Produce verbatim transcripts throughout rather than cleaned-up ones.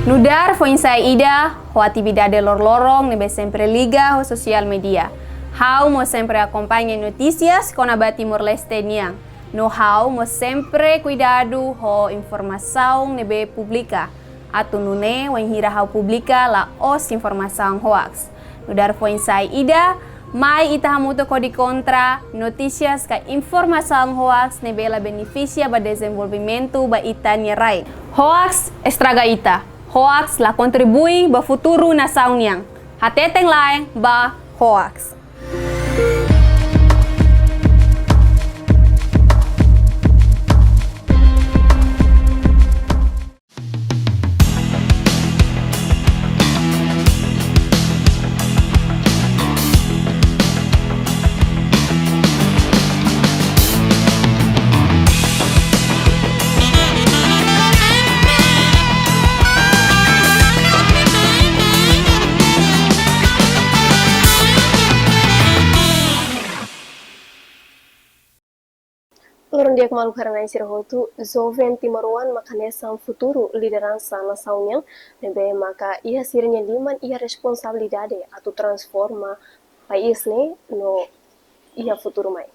Nu'udar foin-sa'e ida ho atividade loroloron ne'ebé sempre liga ho sosiál media, ha'u mós sempre akompaña notísias kona-ba Timor-Leste nian. No ha'u mós sempre kuidadu ho informasaun ne'ebé publika, atu nune'e wainhira ha'u publika la'ós informasaun hoax. Nu'udar foin-sa'e ida, mai ita hamutuk hodi kontra notísias ka informasaun hoax ne'ebé la benefisia ba dezenvolvimentu ba ita-nia rai. Hoax estraga ita. Hoax la kontribui ba futuru nasaun nian. Hateten lae ba hoax. Loron di'ak maluk haree-na'in sira hotu, joven timoroan maka hanesan futuru lideransa nasaun nian, ne'ebé maka iha sira-nia liman iha responsabilidade atu transforma país ne'e no iha futuru mai,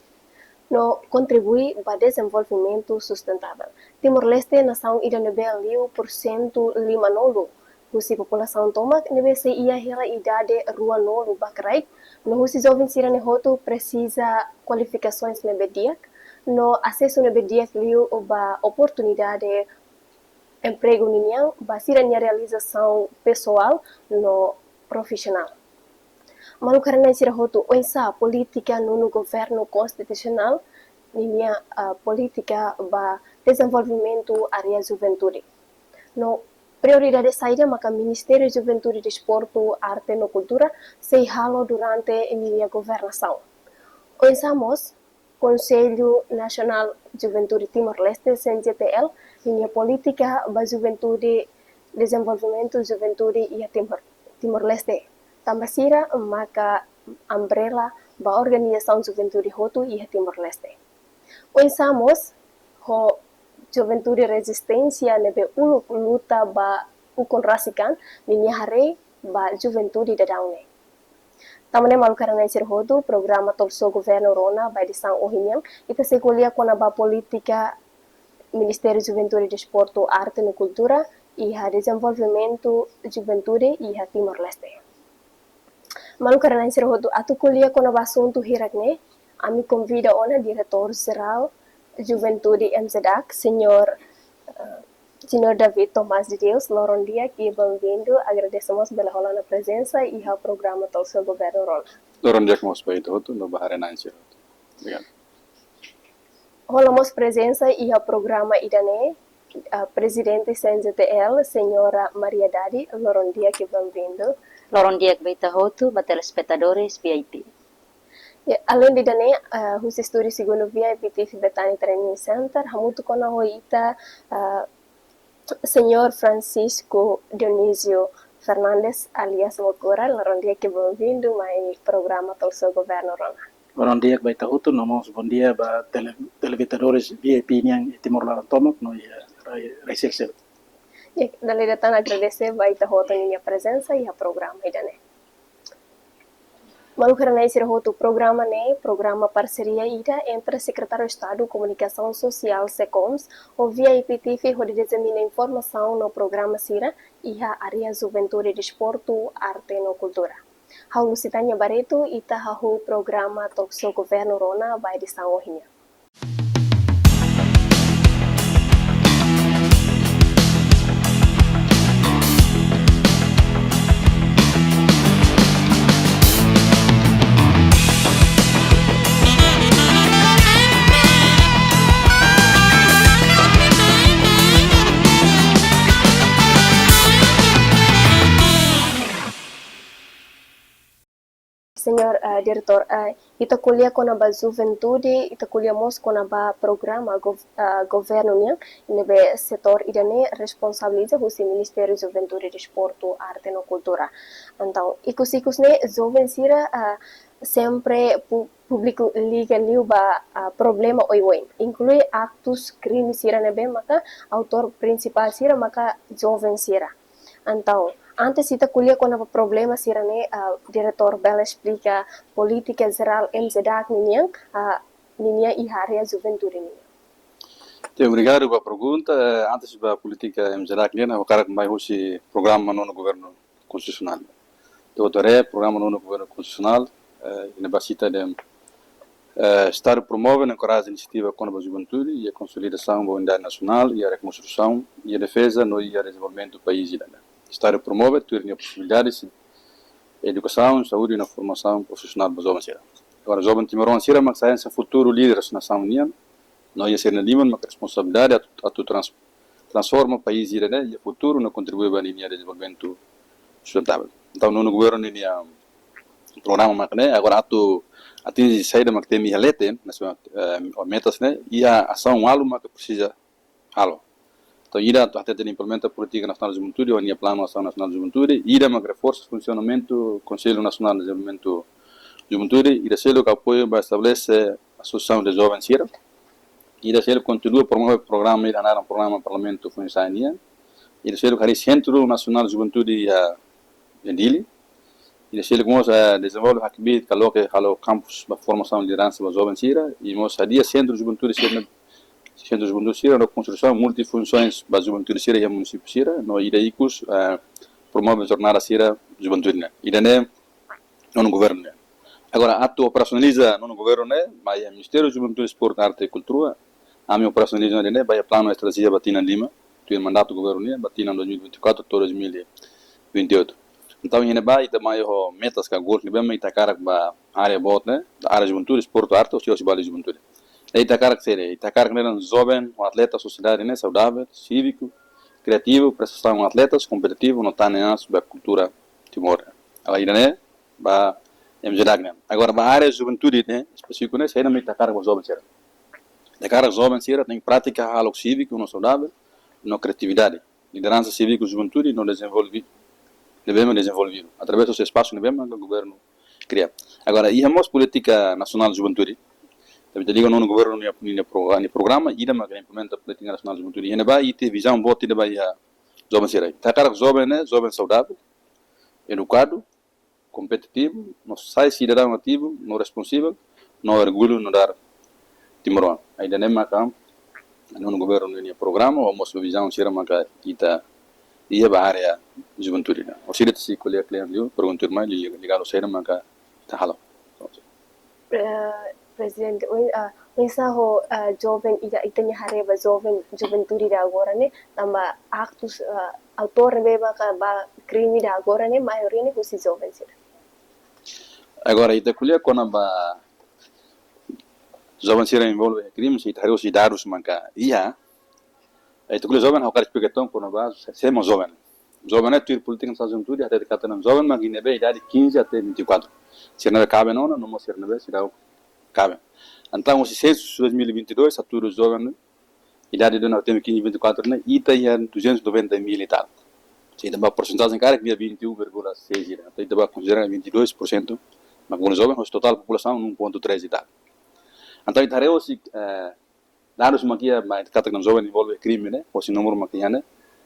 no kontribui ba dezenvolvimentu sustentável. Timor-Leste nasaun ida ne'ebé liu porsentu lima-nulu husi populasaun tomak ne'ebé sei iha hela idade rua-nulu ba kraik, no husi joven sira-ne'e hotu presiza kualifikasoens ne'ebé di'ak, no asesu ne'ebé di'ak liu ba oportunidade empregu ninian ba sira-nia realizasaun pesoál no profisionál. Maluk haree-na'in sira hotu, oinsá polítika nonu governu konstitusionál ninia, ah, polítika ba dezenvolvimentu área juventude? No prioridade saida maka Ministériu Juventude, Desportu, Arte no Kultura sei halo durante ninia governasaun? Oinsá mós Konsellu Nasionál Juventude Timor-Leste, C N J T L, ninia polítika ba juventude, dezenvolvimentu juventude iha Timor, Timor-Leste, tanba sira maka umbrella ba organizasaun juventude hotu iha Timor-Leste. Oinsá mós ho juventude rezisténsia ne'ebé uluk luta ba ukun rasik an, ninia haree ba juventude daudaun ne'e. Tanba ne'e maluk haree-na'in sira hotu, programa Talk Show Governu Rona ba edisaun ohin nian, ita sei ko'alia kona-ba polítika Ministériu Juventude, Desportu, Arte no Kultura iha dezenvolvimentu juventude iha Timor-Leste. Maluk haree-na'in sira hotu, atu ko'alia kona-ba asuntu hirak ne'e, ami konvida ona Diretór Jerál Juventude M J A C, Señór, eh, Señór David Tomás de Deus. Loron di'ak i benvindu. Agradese mós bele hola ona prezensa iha programa Talk Show Governu Rona. Loron di'ak mós ba ita hotu no ba haree-na'in sira hotu. Obrigadu. Hola mós prezensa iha programa ida-ne'e, ah, Prezidente C N J T L, Señora Maria Dadi. Loron di'ak i benvindu. Loron di'ak ba ita hotu, ba telespetadores V I P. Ya, aleinde ida-ne'e, ah, husi estúdiu segundu V I P T V Betani Training Center, hamutuk ona ho ita, ah, Señór Francisco Dionísio Fernandes, alias Mokura. Loron di'ak i benvindu mai programa Talk Show Governu Rona. Loron di'ak ba ita hotu, no mós bondia ba tele-, telespetadores V I P nian iha Timor laran tomak no iha rai, rai sira seluk. Ya, dala ida tan agradese ba ita hotu ninia prezensa iha programa ida-ne'e. Maluk haree-na'in sira hotu, programa ne'e programa parseria ida entre Sekretáriu Estadu Komunikasaun Sosiál, SECOMS, ho V I P T V hodi dizemina informasaun no programa sira iha área juventude, desportu, arte no kultura. Ha'u Lusitania Barreto, ita hahú programa Talk Show Governu Rona ba edisaun ohin nian. Señór, eh, Diretór, eh, ita ko'alia kona-ba juventude, ita ko'alia mós kona-ba programa gov-, eh, governu nian, ne'ebé setór ida-ne'e responsabiliza husi Ministériu Juventude, Desportu, Arte no Kultura. Entaun, ikus-ikus ne'e, joven sira, eh, sempre pu-, públiku liga liu ba, eh, problema oioin, inklui aktus krime sira ne'ebé maka autór prinsipál sira maka joven sira. Entaun, antes ita ko'alia kona-ba problema sira-ne'e, ah, diretór bele esplika polítika jerál M J D A C ninian, ah, ninia iha área juventude nian. Obrigadu ba pergunta. Eh, antes ba polítika M J D A C nian, ha'u hakarak mai husi programa nonu governu konstitusionál. Entaun, ita haree programa nonu governu konstitusionál, eh, iha ne'ebá sita dehan, eh, Estadu promove no enkoraja inisiativa kona-ba juventude, iha konsolidasaun ba unidade nasionál, iha rekonstrusaun, iha defeza no iha dezenvolvimentu país ida-ne'e. Estadu promove tuir nia posibilidade, edukasaun, saúde no formasaun profisionál ba joven sira. Agora, joven timoroan sira mak sai hanesan futuru líder nasaun nian, no iha sira-nia liman mak responsabilidade atu, atu trans-, transforma país ida-ne'e iha futuru no kontribui ba ninia dezenvolvimentu sustentável. Entaun, nonu governu ninia programa mak ne'e, agora atu atinje saida mak temi iha leten, nasionál, eh, metas ne'e, iha asaun balu mak presiza halo. Entaun, ida atu hatete implementa polítika nasionál juventude, ou ninia planu asaun nasionál juventude, ida mak reforsa funsionamentu Konsellu Nasionál Dezenvolvimentu Juventude, ida seluk apoiu ba estabelese asosiasaun de joven sira, ida seluk kontinua promove programa ida naran programa Parlamentu Foinsa'e nian, ida seluk harii Sentru Nasionál Juventude iha, iha Dili, ida seluk mós, eh, dezenvolve hakbiit ka loke halo kampus ba formasaun lideransa ba joven sira, i mós hadi'a sentru juventude sira, sentru juventude sira no konstrusaun multifunsoens ba juventude sira iha munisípiu sira, no ida ikus, eh, promove jornada sira juventude nian. Ida-ne'e nonu governu nian. Agora, atu operasionaliza nonu governu ne'e, mai iha Ministériu Juventude, Desportu, Arte i Kultura, ami operasionaliza ida-ne'e ba iha planu estratéjia ba tinan lima, tuir mandatu governu nian, ba tinan dois mil e vinte e quatro to'o dois mil e vinte e oito. Entaun, iha ne'ebá ita mai ho metas ka goals ne'ebé mak ita hakarak ba área boot ne'e, área juventude, desportu, arte, hosi, hosi balu juventude. I ita hakarak saida, ita hakarak ne'e joven, atleta, sosiedade ne'e saudável, síviku, kriativu, prestasaun atletas, kompetitivu, no tane aas ba kultura Timor. Agora, ida-ne'e ba M J D A C nian. Agora, ba área juventude ne'e, espesífiku ne'e, saida mak ita hakarak ba joven sira. Ita hakarak joven sira tenke pratika hahalok síviku no saudável, no kriatividade. Lideransa síviku juventude no dezenvolve, ne'ebé mak dezenvolvidu através dos espasu ne'ebé mak governu kria. Agora, iha mós polítika nasionál juventude. Tanba ita liga nonu governu nia, nia pro-, nia programa, ida mak implementa polítika nasionál juventude. Iha ne'ebá ita vizaun boot ida ba iha joven sira. Ita hakarak joven ne'e, joven saudável, edukadu, kompetitivu, no sai sidadaun ativu, no responsavel, no orgullu nu'udar timoroan. Ida-ne'e maka nonu governu nia programa, ou mós vizaun sira maka ita iha ba área juventude nian. Orsida se ko'alia kle'an liu, pergunta tuirmai, li-, ligadu saida maka ita halo. Eh, Prezidente, oin-, ah, oinsá ho, ah, joven ida, ita-nia haree ba joven, juventude ida agora ne'e, tanba aktus, ah, autór ne'ebé maka ba krime ida agora ne'e, maioria ne'e husi joven sira. Agora, ita ko'alia kona-ba joven sira envolve krime, se ita haree husi dadus maka iha, eh, ita ko'alia joven, ha'u hakarak esplika tan kona-ba sé mak joven. Joven ne'e tuir polítika nasionál juventude, hatete katak joven mak ne'ebé idade quinze até vinte e quatro. Sira ne'ebé kaben ona, no mós sira ne'ebé seidauk kaben. Entaun, husi sensu dois mil e vinte e dois, hatudu joven ne'e, idade de até quinze, vinte e quatro ne'e, ita iha duzentos e noventa mil e tal. Se ita ba porcentagem karik, iha vinte e um vírgula seis ida. Entaun, ita ba konsidera vinte e dois por cento mak joven, husi totál populasaun um ponto três e tal. Entaun, ita haree husi, eh, dadus mak iha, mak katak joven envolve krime ne'e, husi númeru mak iha ne'e,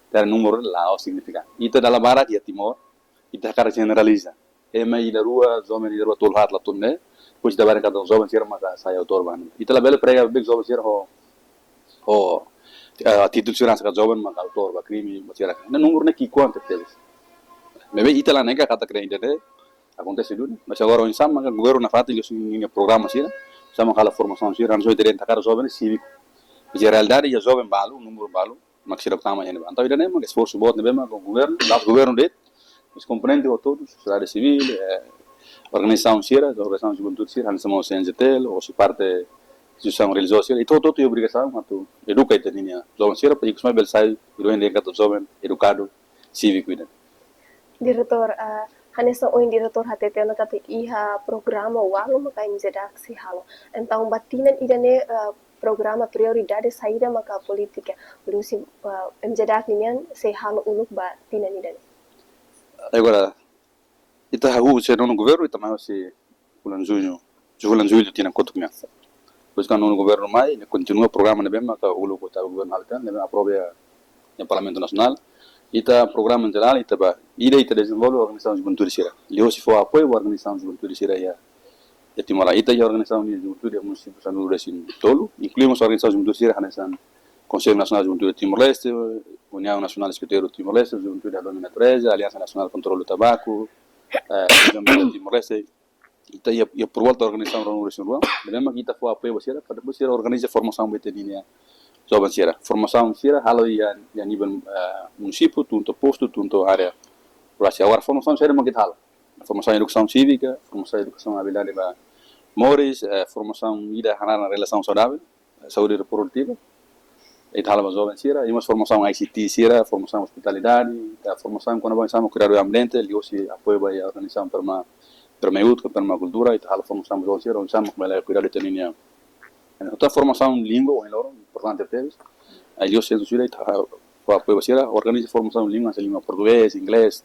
ita haree númeru la'ós signifikante. Ita dala barak iha Timor, ita hakarak jeneraliza. Ema ida rua, joven ida rua tolu haat la tun ne'e, depois ita bá dehan katak joven sira maka sai autór ba ne'e. Ita labele prega bek joven sira ho, ho, eh, títulu sira hanesan katak joven maka autór ba krime, ba sira. Ne'e númeru ne'e ki'ikoan tebes. Maibé ita la nega katak ida-ne'e akontese duni. Mas agora oinsá maka governu nafatin liuhusi ninia programa sira, oinsá maka halo formasaun sira, hanesan ita dehan katak joven ne'e síviku. Mas iha realidade iha joven balu, númeru balu mak seidauk tama iha ne'ebá. Entaun, ida-ne'e mak esforsu boot ne'ebé mak governu, la'ós governu de'it, mas komponente hotu-hotu, sosiedade sivíl, eh, organizasaun sira, organizasaun juventude sira, hanesan mós C N J T L, ou se parte instituisaun relijioza sira, ita hotu-hotu iha obrigasaun atu eduka ita-nia joven sira, para ikus mai bele sai, iha ne'e katak joven edukadu, síviku ida. Diretór, ah, hanesan ohin diretór hatete ona katak iha programa balu maka M J D A C sei halo. Entaun, ba tinan ida-ne'e, ah, programa prioridade saida maka polítika liuhusi, ah, M J D A C nian sei halo uluk ba tinan ida-ne'e? Agora, ita hahú husi nonu governu, ita mai husi fulan Juñu, fulan Jullu tinan kotuk nian. Depois, kuandu nonu governu mai, nia kontinua programa ne'ebé maka uluk oitavu governu halo tiha, ne'ebé aprova iha Parlamentu Nasionál. Ita programa jerál, ita ba, ida ita dezenvolve organizasaun juventude sira. Liuhosi fó apoiu ba organizasaun juventude sira iha, iha Timor. Ita iha organizasaun juventude iha munisípiu sanulu resin tolu, inklui mós organizasaun juventude sira hanesan Konsellu Nasionál Juventude Timor-Leste, Uniaun Nasionál Eskuteiru Timor-Leste, Juventude Hadomi Natureza, Aliansa Nasionál Kontrolu Tabaku, eh, Juventude Timor-Leste, ita iha, iha por volta organizasaun ruanulu resin rua, ne'ebé mak ita fó apoiu ba sira, para depois sira organiza formasaun ba ita-nia joven sira. Formasaun sira halo iha, iha nivel, eh, munisípiu, to'o postu, to'o área rurál. Agora formasaun sira mak ita halo. Formasaun edukasaun sívika, formasaun edukasaun abilidade ba moris, eh, formasaun ida hanaran relasaun saudavel, eh, saúde reprodutiva. Ita halo ba joven sira, i mós formasaun I C T sira, formasaun ospitalidade, ita formasaun kona-ba oinsá mak kuidadu ambiente, liuhosi apoiu ba iha organizasaun Perma, Perma Youth, ka Permakultura, ita halo formasaun ba joven sira, oinsá mak bele kuidadu ita-nia. Entaun formasaun língua, ohin loron, importante tebes. Liuhosi sira, ita fó apoiu ba sira, organiza formasaun língua, hanesan língua portugés, inglés,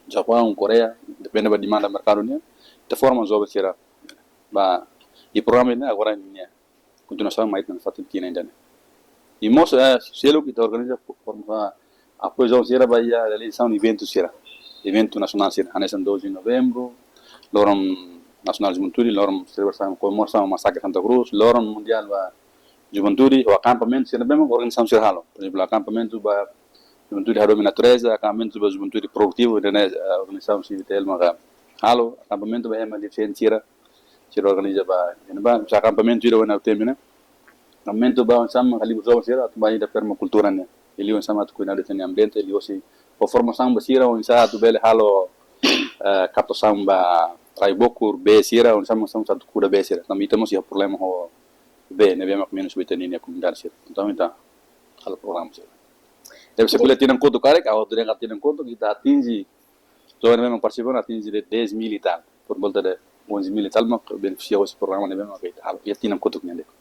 Japaun, Koreia, depende ba demanda merkadu nian. Ita forma joven sira ba, i programa ne'e agora ninia kontinuasaun mai ita nafatin tinan ida-ne'e. I mós, eh, seluk ita organiza fo-, forma, apoiu joven sira ba iha realizasaun eventu sira. Eventu nasionál sira, hanesan doze de novembru, loron nasionál juventude, loron selebrasaun komemorasaun masakre Santa Cruz, loron mundiál ba juventude, ho akampamentu sira ne'ebé mak organizasaun sira halo. Por ezemplu, akampamentu ba juventude hadomi natureza, akampamentu ba juventude produtivu, ida-ne'e, eh, organizasaun C V T L maka halo, akampamentu ba ema defisiente sira, sira organiza ba, ida-ne'e ba, hanesan akampamentu ida ohin ha'u temi ne'e. Akampamentu ba oinsá mak halibur joven sira atu ba ida permakultura ne'e. Liuhosi oinsá mak atu kuidadu ita-nia ambiente, liuhosi fó formasaun ba sira oinsá atu bele halo, eh, kaptasaun ba rai-bokur, bee sira, oinsá mak oinsá atu kuda bee sira. Tanba ita mós iha problema ho bee, ne'ebé mak menus ba ita-nia komunidade sira. Entaun ita halo programa sira. Deve ser, di'ak, kuliah tinan kotuk karik, ha'u atu dehan katak tinan kotuk ita atinje, joven ne'ebé mak partisipa atinje de dez mil e tal, por volta de onze mil e tal mak benefisia hosi programa ne'ebé mak ita halo iha tinan kotuk nian de'it.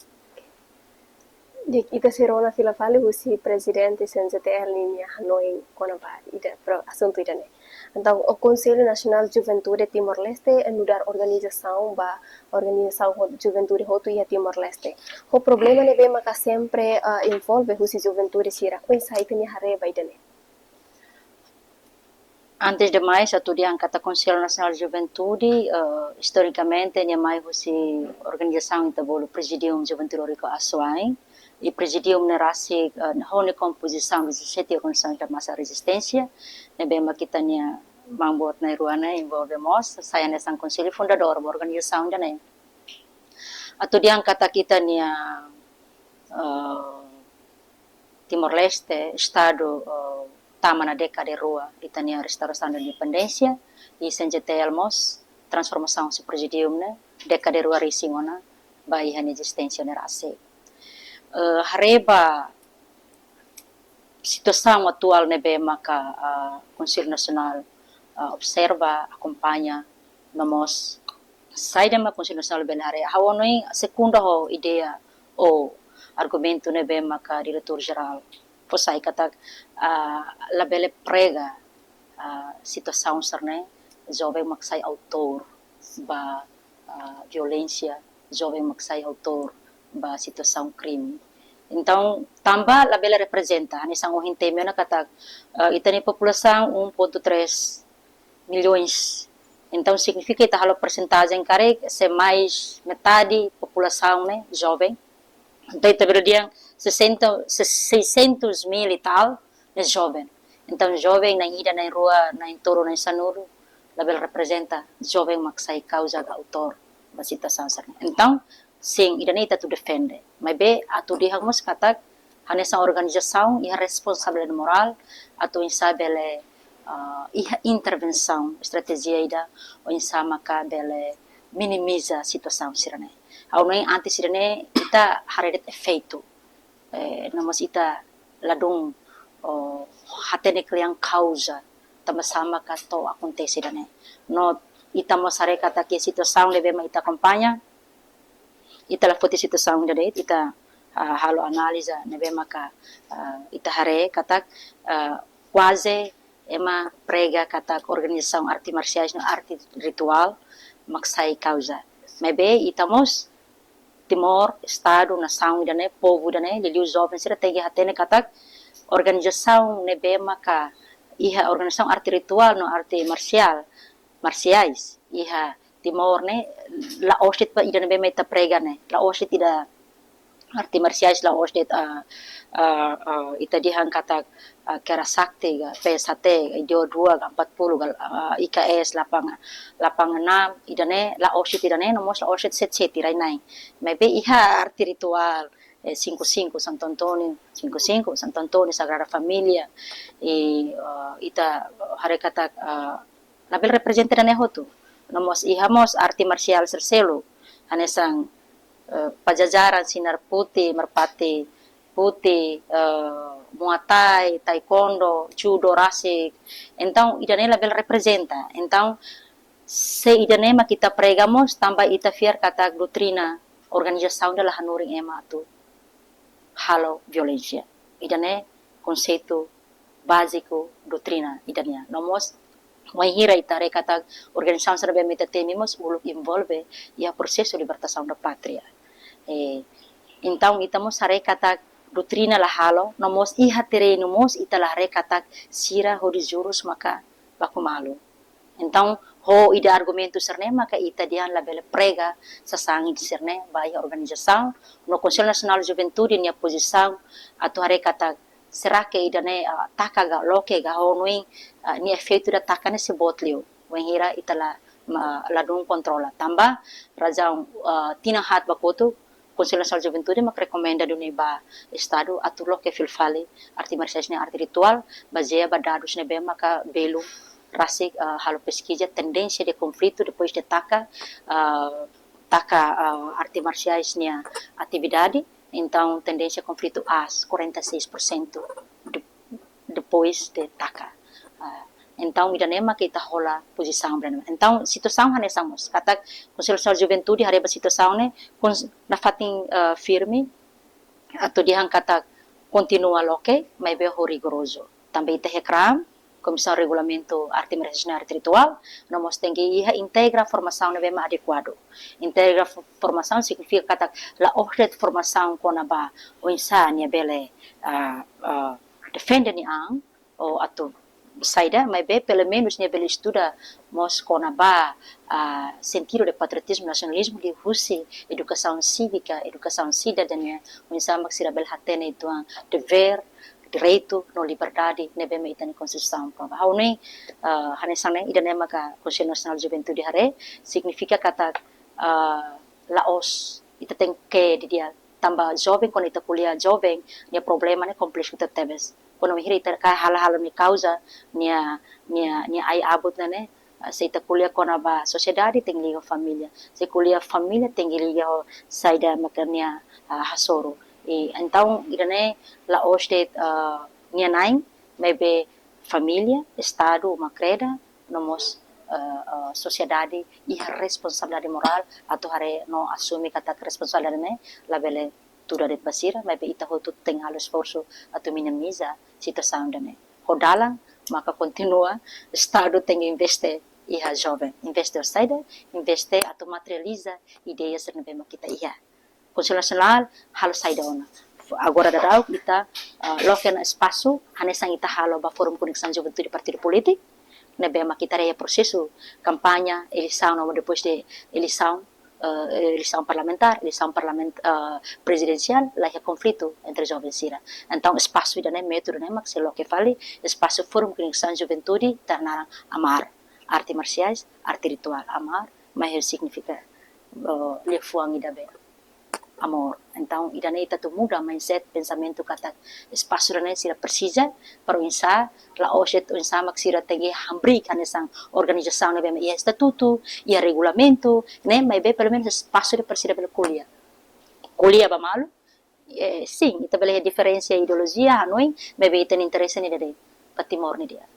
Di'ak, ita sei rona fila fali husi prezidente C N J T L ninia hanoin kona-ba ida pro-, asuntu ida-ne'e. Entaun, o Konsellu Nasionál Juventude Timor-Leste nu'udar organizasaun ba organizasaun ho-, juventude hotu iha Timor-Leste. Ho problema ne'ebé maka sempre, ah, envolve husi juventude sira, oinsá ita-nia haree ba ida-ne'e? Antes de mais, atu dehan katak Konsellu Nasionál Juventude, eh, istorikamente, nia mai husi organizasaun ita bolu Presidium Juventude Órgão Asuai, i Presidium ne'e rasik, eh, ho nia kompozisaun dezassete organizasaun ita masa rezisténsia, ne'ebé mak ita-nia maun boot na'in-rua ne'e envolve mós, sai hanesan konsellu fundadór ba organizasaun ida-ne'e. Atu dehan katak ita-nia, eh, Timor-Leste, Estadu, eh, tama ona dékada rua ita-nia restaurasaun independénsia, i C N J T L mós transformasaun husi Presidium ne'e dékada rua resin ona ba iha nia ezisténsia ne'e rasik. Eh, haree ba situasaun atuál ne'ebé maka, ah, Konsellu Nasionál, ah, observa, akompaña, no mós saida mak Konsellu Nasionál bele haree. Ha'u hanoin sekunda ho ideia ou argumentu ne'ebé maka Diretór Jerál fó sai katak, ah, labele prega, ah, situasaun sira-ne'e, joven mak sai autór ba, ah, violénsia, joven mak sai autór ba situasaun krime. Entaun, tanba labele reprezenta, hanesan ohin temi ona katak, ah, ita-nia populasaun um ponto três milhões. Entaun, signifika ita halo persentajen karik, se mais metade populasaun ne'e joven. Entaun, ita bele dehan sessenta, se-, seiscentos mil e tal ne'e joven. Entaun, joven na'in-ida, na'in-rua, na'in-tolu, na'in-sanulu, labele reprezenta joven mak sai kauza ka autór ba situasaun sira-ne'e. Entaun, sin, ida-ne'e ita atu defende. Maibé atu dehan mós katak, hanesan organizasaun iha responsabilidade morál atu oinsá bele, ah, iha intervensaun, estratéjia ida oinsá maka bele minimiza situasaun sira-ne'e. Ha'u hanoin antes sira-ne'e ita haree de'it efeitu, eh, no mós ita ladún, oh, hatene kle'an kauza, tanbasá maka to'o akontese ida-ne'e. No ita mós haree katak situasaun ne'ebé mak ita akompaña, ita la foti situasaun ida de'it, ita, ah, halo analiza ne'ebé maka, ah, ita haree katak, ah, kuaze ema prega katak organizasaun arte marsiais no arte rituál mak sai kauza. Maibé ita mós Timor, Estadu, nasaun ida-ne'e, povu ida-ne'e, liuliu joven sira tenke hatene katak organizasaun ne'ebé maka, iha organizasaun arte rituál no arte marsiál, marsiais iha Timor ne'e, la'ós de'it ba ida ne'ebé mak ita prega ne'e, la'ós de'it ida arte marsiais, la'ós de'it, ah, ah, ah, ita dehan katak, ah, Kera Sakti ka, P S H T ka, I D O dua ka, empat puluh ka, ah, I K S delapan, delapan enam, ida ne'e, la'ós de'it ida ne'e, no mós la'ós de'it sete sete rai-na'in. Maibé iha arte rituál, eh, cinco cinco Santo António, cinco cinco Santo António, Sagrada Família, i, eh, ita haree katak, eh, labele reprezenta ida ne'e hotu. No mós iha mós arte marsiál sira seluk, hanesan, eh, Pajajaran, Sinar Putih, Merpati Putih, eh, Muay Thai, Taekwondo, Judo rasik. Entaun, ida ne'e labele reprezenta. Entaun, se ida ne'e mak ita prega mós, tanba ita fiar katak doutrina organizasaun ida la hanorin ema atu halo violénsia. Ida ne'e konseitu báziku doutrina ida nian. No mós, wainhira ita haree katak organizasaun sira ne'ebé mak ita temi mós uluk envolve iha prosesu libertasaun da pátria. Eh, entaun ita mós haree katak doutrina la halo, no mós iha terrenu mós ita la haree katak sira hodi jurus maka baku malu. Entaun, ho ida argumentu sira-ne'e maka ita dehan labele prega sasán sira-ne'e ba iha organizasaun, no Konsellu Nasionál Juventude nia pozisaun atu haree katak será que ida ne'e, ah, taka ka loke ka, ha'u hanoin, ah, nia efeitu ida taka ne'e sei boot liu. Wainhira ita la, ma, ladún kontrola. Tanba razaun, ah, tinan haat ba kotuk, Konsellu Nasionál Juventude mak rekomenda duni ba Estadu atu loke fila fali arte marsiais ne'e arte rituál, bazeia ba dadus ne'ebé maka belun rasik, ah, halo peskiza tendénsia de konflitu depois de taka, ah, taka, ah, arte marsiais nia atividade, entaun tendénsia konflitu aas quarenta e seis por cento de, depois de taka. Ah, entaun, ida ne'e mak ita hola pozisaun ba ne'e. Entaun, situasaun hanesan mós. Katak Konsellu Nasionál Juventude haree ba situasaun ne'e, kons-, nafatin, ah, firme, atu dehan katak kontinua loke, maibé ho rigorozu. Tanba ita iha KRAM, Komisaun Regulamentu Arte Marsiais no Arte Rituál, no mós tenke iha integra formasaun ne'ebé mak adekuadu. Integra fo-, formasaun signifika katak la'ós de'it formasaun kona-ba oinsá nia bele, ah, ah, defende nia an, ou atu saida, maibé pelumenus nia bele estuda mós kona-ba, ah, sentidu de patriotizmu, nasionalizmu liuhusi edukasaun sívika, edukasaun sidadania, oinsá mak sira bele hatene uitoan devér, direitu no liberdade ne'ebé mak ita-nia Konstituisaun prova. Ha'u hanoin, ah, hanesan ne'e, ida ne'e maka Konsellu Nasionál Juventude haree, signifika katak, ah, la'ós ita tenke didi'ak, tanba joven, kuandu ita ko'alia joven, nia problema ne'e kompleksu tebetebes. Kuandu wainhira ita kaer halo-halo nia kauza, nia, nia, nia ai-abut ne'e, ah, se ita ko'alia kona-ba sosiedade, tenke liga ho família. Se ko'alia família, tenke liga ho saida maka nia, ah, hasoru. I, entaun, ida ne'e la'ós de'it, ah, nia na'in, maibé família, Estadu, uma kreda, no mós, eh, eh, sosiedade iha responsabilidade morál atu haree no asume katak responsabilidade ne'e labele tuda de'it ba sira, maibé ita hotu tenke halo esforsu atu minimiza situasaun ida ne'e. Ho dalan maka kontinua Estadu tenke investe iha joven, investe ho saida, investe atu materializa ideia sira ne'ebé mak ita iha. Konsellu Nasionál halo saida ona. Agora daudaun ita, ah, loke ona espasu, hanesan ita halo ba Forum Koneksaun Juventude Partidu Polítiku, ne'ebé mak ita haree prosesu kampaña, eleisaun, no depois de eleisaun, eh, eleisaun parlamentár, eleisaun parlament-, eh, prezidensiál, la iha konflitu entre joven sira. Entaun, espasu ida ne'e, métodu ne'e mak sei loke fali, espasu Forum Koneksaun Juventude, ita naran AMAR, arte marsiais, arte rituál, AMAR, mak signifika, eh, liafuan ida be amor. Entaun, ida ne'e ita atu muda mindset, pensamentu katak espasu ida ne'e sira presiza, para oinsá, la'ós de'it oinsá mak sira tenke hamriik hanesan organizasaun ne'ebé iha estatutu, iha regulamentu, ne'e, maibé pelumenus espasu ida para sira bele ko'alia. Ko'alia ba malu, eh, sin, ita bele iha diferensa ideolojia, hanoin, maibé ita-nia interese ida de'it, ba Timor nian di'ak.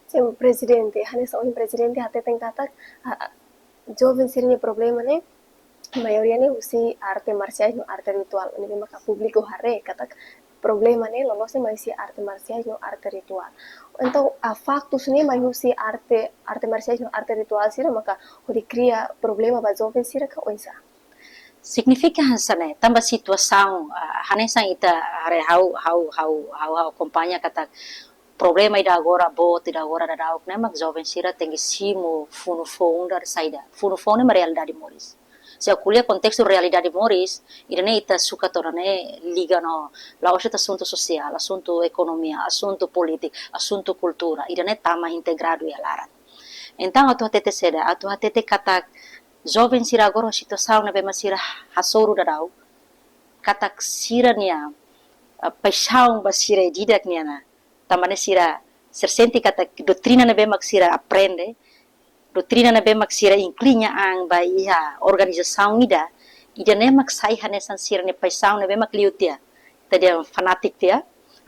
Sin, Prezidente, hanesan ohin Prezidente hateten katak, ah, ah, joven sira-nia problema ne'e, maioria ne'e husi arte marsiais no arte rituál, ne'ebé maka públiku haree katak problema ne'e loloos ne'e mai husi arte marsiais no arte rituál. Entaun, ah, faktus ne'e mai husi arte, arte marsiais no arte rituál sira maka hodi kria problema ba joven sira ka oinsá? Signifika hanesan ne'e, tanba situasaun, ah, hanesan ita haree ha'u, ha'u, ha'u, ha'u, ha'u akompaña katak problema ida agora boot, ida agora daudaun ne'e mak joven sira tenke simu funu foun ida saida. Funu foun ne'e mak realidade moris. Se ha'u ko'alia kontestu realidade moris, ida-ne'e ita sukat ona ne'e liga no, la'ós de'it asuntu sosiál, asuntu ekonomia, asuntu polítika, asuntu kultura, ida-ne'e tama integradu iha laran. Entaun, atu hatete saida, atu hatete katak joven sira agora situasaun ne'ebé mak sira hasoru daudaun, katak sira-nia, eh, paixaun ba sira ida-idak nian ona. Tanba ne'e sira, sira sente katak doutrina ne'ebé mak sira aprende, doutrina ne'ebé mak sira inklina an ba iha organizasaun ida, ida-ne'e mak sai hanesan sira-nia paixaun ne'ebé mak liu tiha, ita dehan fanátiku tiha.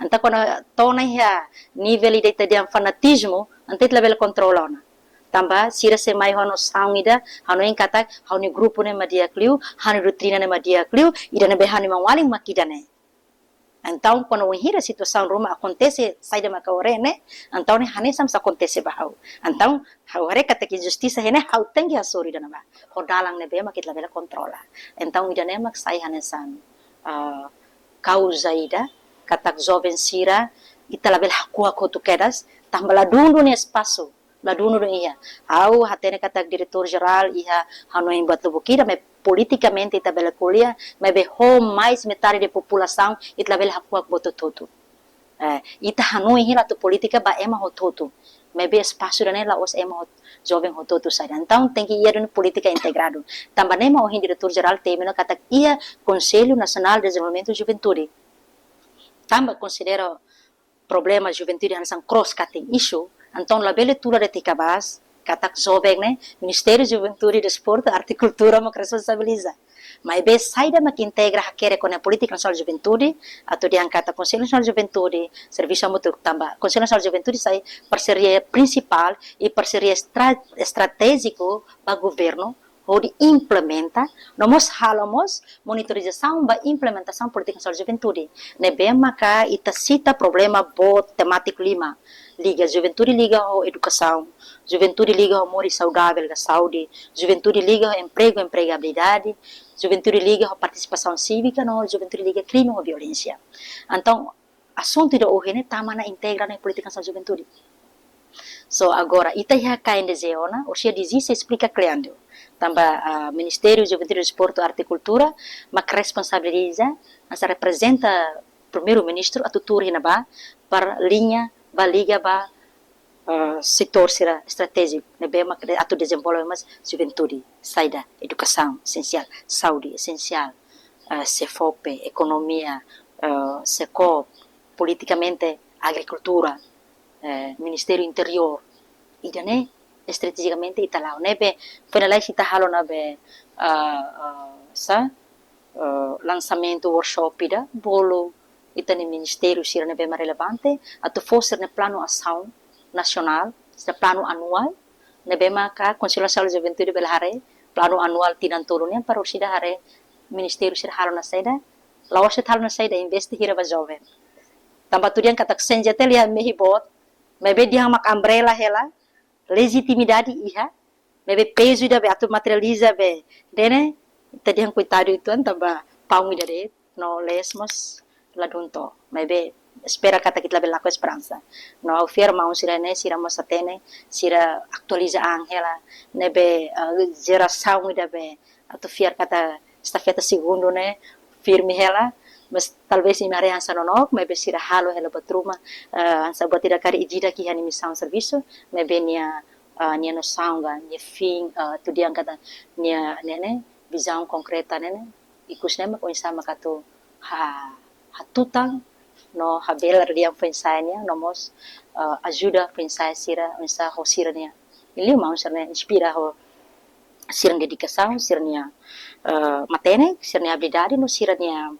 Entaun kuandu to'o ona iha nivel ida ita dehan fanatizmu, entaun ita labele kontrola ona. Tanba sira sei mai ho nosaun ida, hanoin katak ha'u-nia grupu ne'e mak di'ak liu, ha'u-nia doutrina ne'e mak di'ak liu, ida ne'ebé ha'u-nia maun-alin mak ida-ne'e. Entaun, kuandu wainhira situasaun ruma akontese saida maka ohin ne'e, entaun ne'e hanesan mós akontese ba ha'u. Entaun, ha'u haree katak injustisa iha ne'e, ha'u tenke hasoru ida-ne'ebá. Ho dalan ne'ebé mak ita labele kontrola. Entaun, ida-ne'e mak sai hanesan, ah, kauza ida, katak joven sira, ita labele hakuak hotu kedas, tanba ladún duni espasu, ladún duni iha. Ha'u hatene katak diretór jerál iha hanoin buat lubuk ida, maibé politikamente ita bele ko'alia, maibé ho mais metade de populasaun, ita labele hakuak buat hotu-hotu. Eh, ita hanoin hela atu polítika ba ema hotu-hotu. Maibé espasu ida-ne'e la'ós ema hot-, joven hotu-hotu saida. Entaun, tenke iha duni polítika integradu. Tanba ne'e mak ohin diretór jerál temi ona katak iha Konsellu Nasionál Dezenvolvimentu Juventude. Tanba konsidera problema juventude hanesan cross-cutting issue, entaun labele tula de'it iha kabas, katak joven ne'e, Ministériu Juventude, Desportu, Arte, Kultura mak responsabiliza. Maibé saida mak integra hakerek ho ne'e Polítika Nasionál Juventude, atu dehan katak Konsellu Nasionál Juventude, servisu hamutuk tanba Konsellu Nasionál Juventude sai parseria prinsipál i parseria estra-, estratéjiku ba governu, hodi implementa, no mós halo mós monitorizasaun ba implementasaun Polítika Nasionál Juventude. Ne'ebé maka ita sita problema boot temátiku lima. Liga juventude liga ho edukasaun, juventude liga ho moris saudavel ka saúde, juventude liga ho empregu, empregabilidade, juventude liga ho partisipasaun sívika no juventude liga krime ho violénsia. Entaun, asuntu ida ohin ne'e tama ona integra ona Polítika Nasionál Juventude. So, agora, ita iha K N D J ona, orsida dezisseis esplika kle'an de'it. Tanba, ah, Ministériu Juventude, Desportu, Arte, Kultura mak responsabiliza, hanesan reprezenta Primeiru-Ministru atu tuur iha ne'ebá, para liña ba liga ba, ah, setór sira estratéjiku ne'ebé mak atu dezenvolve mós juventude, saida, edukasaun esensiál, saúde esensiál, ah, SEFOPE, ekonomia, ah, SECOP, politikamente agrikultura, eh, Ministériu Interiór. Ida-ne'e estratejikamente ita la'o. Ne'ebé foin lalais ita halo ne'ebé, ah, ah, sá, ah, lansamentu workshop ida, bolu ita-nia ministériu sira ne'ebé mak relevante, atu fó sira-nia planu asaun nasionál, sira-nia planu anuál, ne'ebé maka Konsellu Nasionál Juventude bele haree planu anuál tinan tolu nian, para orsida haree ministériu sira halo ona saida, la'ós de'it halo ona saida, investe hira ba joven. Tanba atu dehan katak CNJTL iha mehi boot, maibé dehan mak umbrella hela, lejitimidade iha, maibé pezu ida be atu materializa be, ida-ne'e, ita dehan koitadu uitoan tanba paun ida de'it, no lees mós ladún to'o. Maibé espera katak ita labele lakon esperansa. No ha'u fiar maun sira ne'e, sira mós hatene, sira atualiza an hela, ne'ebé, eh, jerasaun ida be atu fiar katak estafeta segundu ne'e firme hela, mas talvés imi haree hanesan nonook, maibé sira halo hela buat ruma, eh, hanesan buat ida karik ida-idak iha nia misaun servisu, maibé nia, eh, nia nosaun ka, nia fin, eh, atu dehan katak nia, nia ne'e, vizaun konkreta ne'e, ne'e, ikus ne'e mak oinsá maka atu ha, hatutan, no habelar dehan foin-sa'e nian, no mós, eh, ajuda foin-sa'e sira, oinsá ho sira-nia. Liu maun sira-nia inspira ho sira-nia dedikasaun, sira-nia, eh, matenek, sira-nia abilidade, no sira-nia,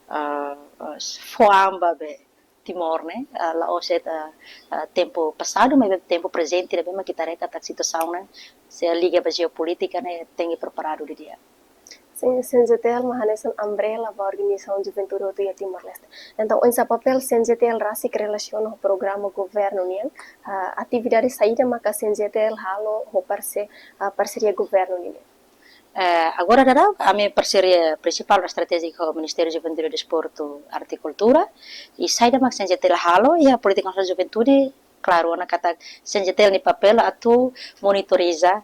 eh, eh, fó an ba be Timor ne'e, eh, la'ós de'it, eh, eh, tempu pasadu, maibé tempu prezente, ne'ebé mak ita haree katak situasaun ne'e, se liga ba jeopolítika ne'e, tenke preparadu didi'ak. Sin, CNJTL mak hanesan umbrella ba organizasaun juventude hotu iha Timor-Leste. Entaun, oinsá papél CNJTL rasik relasiona ho programa governu nian, ah, atividade saida maka CNJTL halo ho parse-, ah, parseria governu nian? Eh, agora daudaun ami parseria prinsipál no estratéjika ho Ministériu Juventude, Desportu, Arte i Kultura. I saida mak CNJTL halo iha polítika nasionál juventude, klaru ona katak CNJTL nia papél atu monitoriza,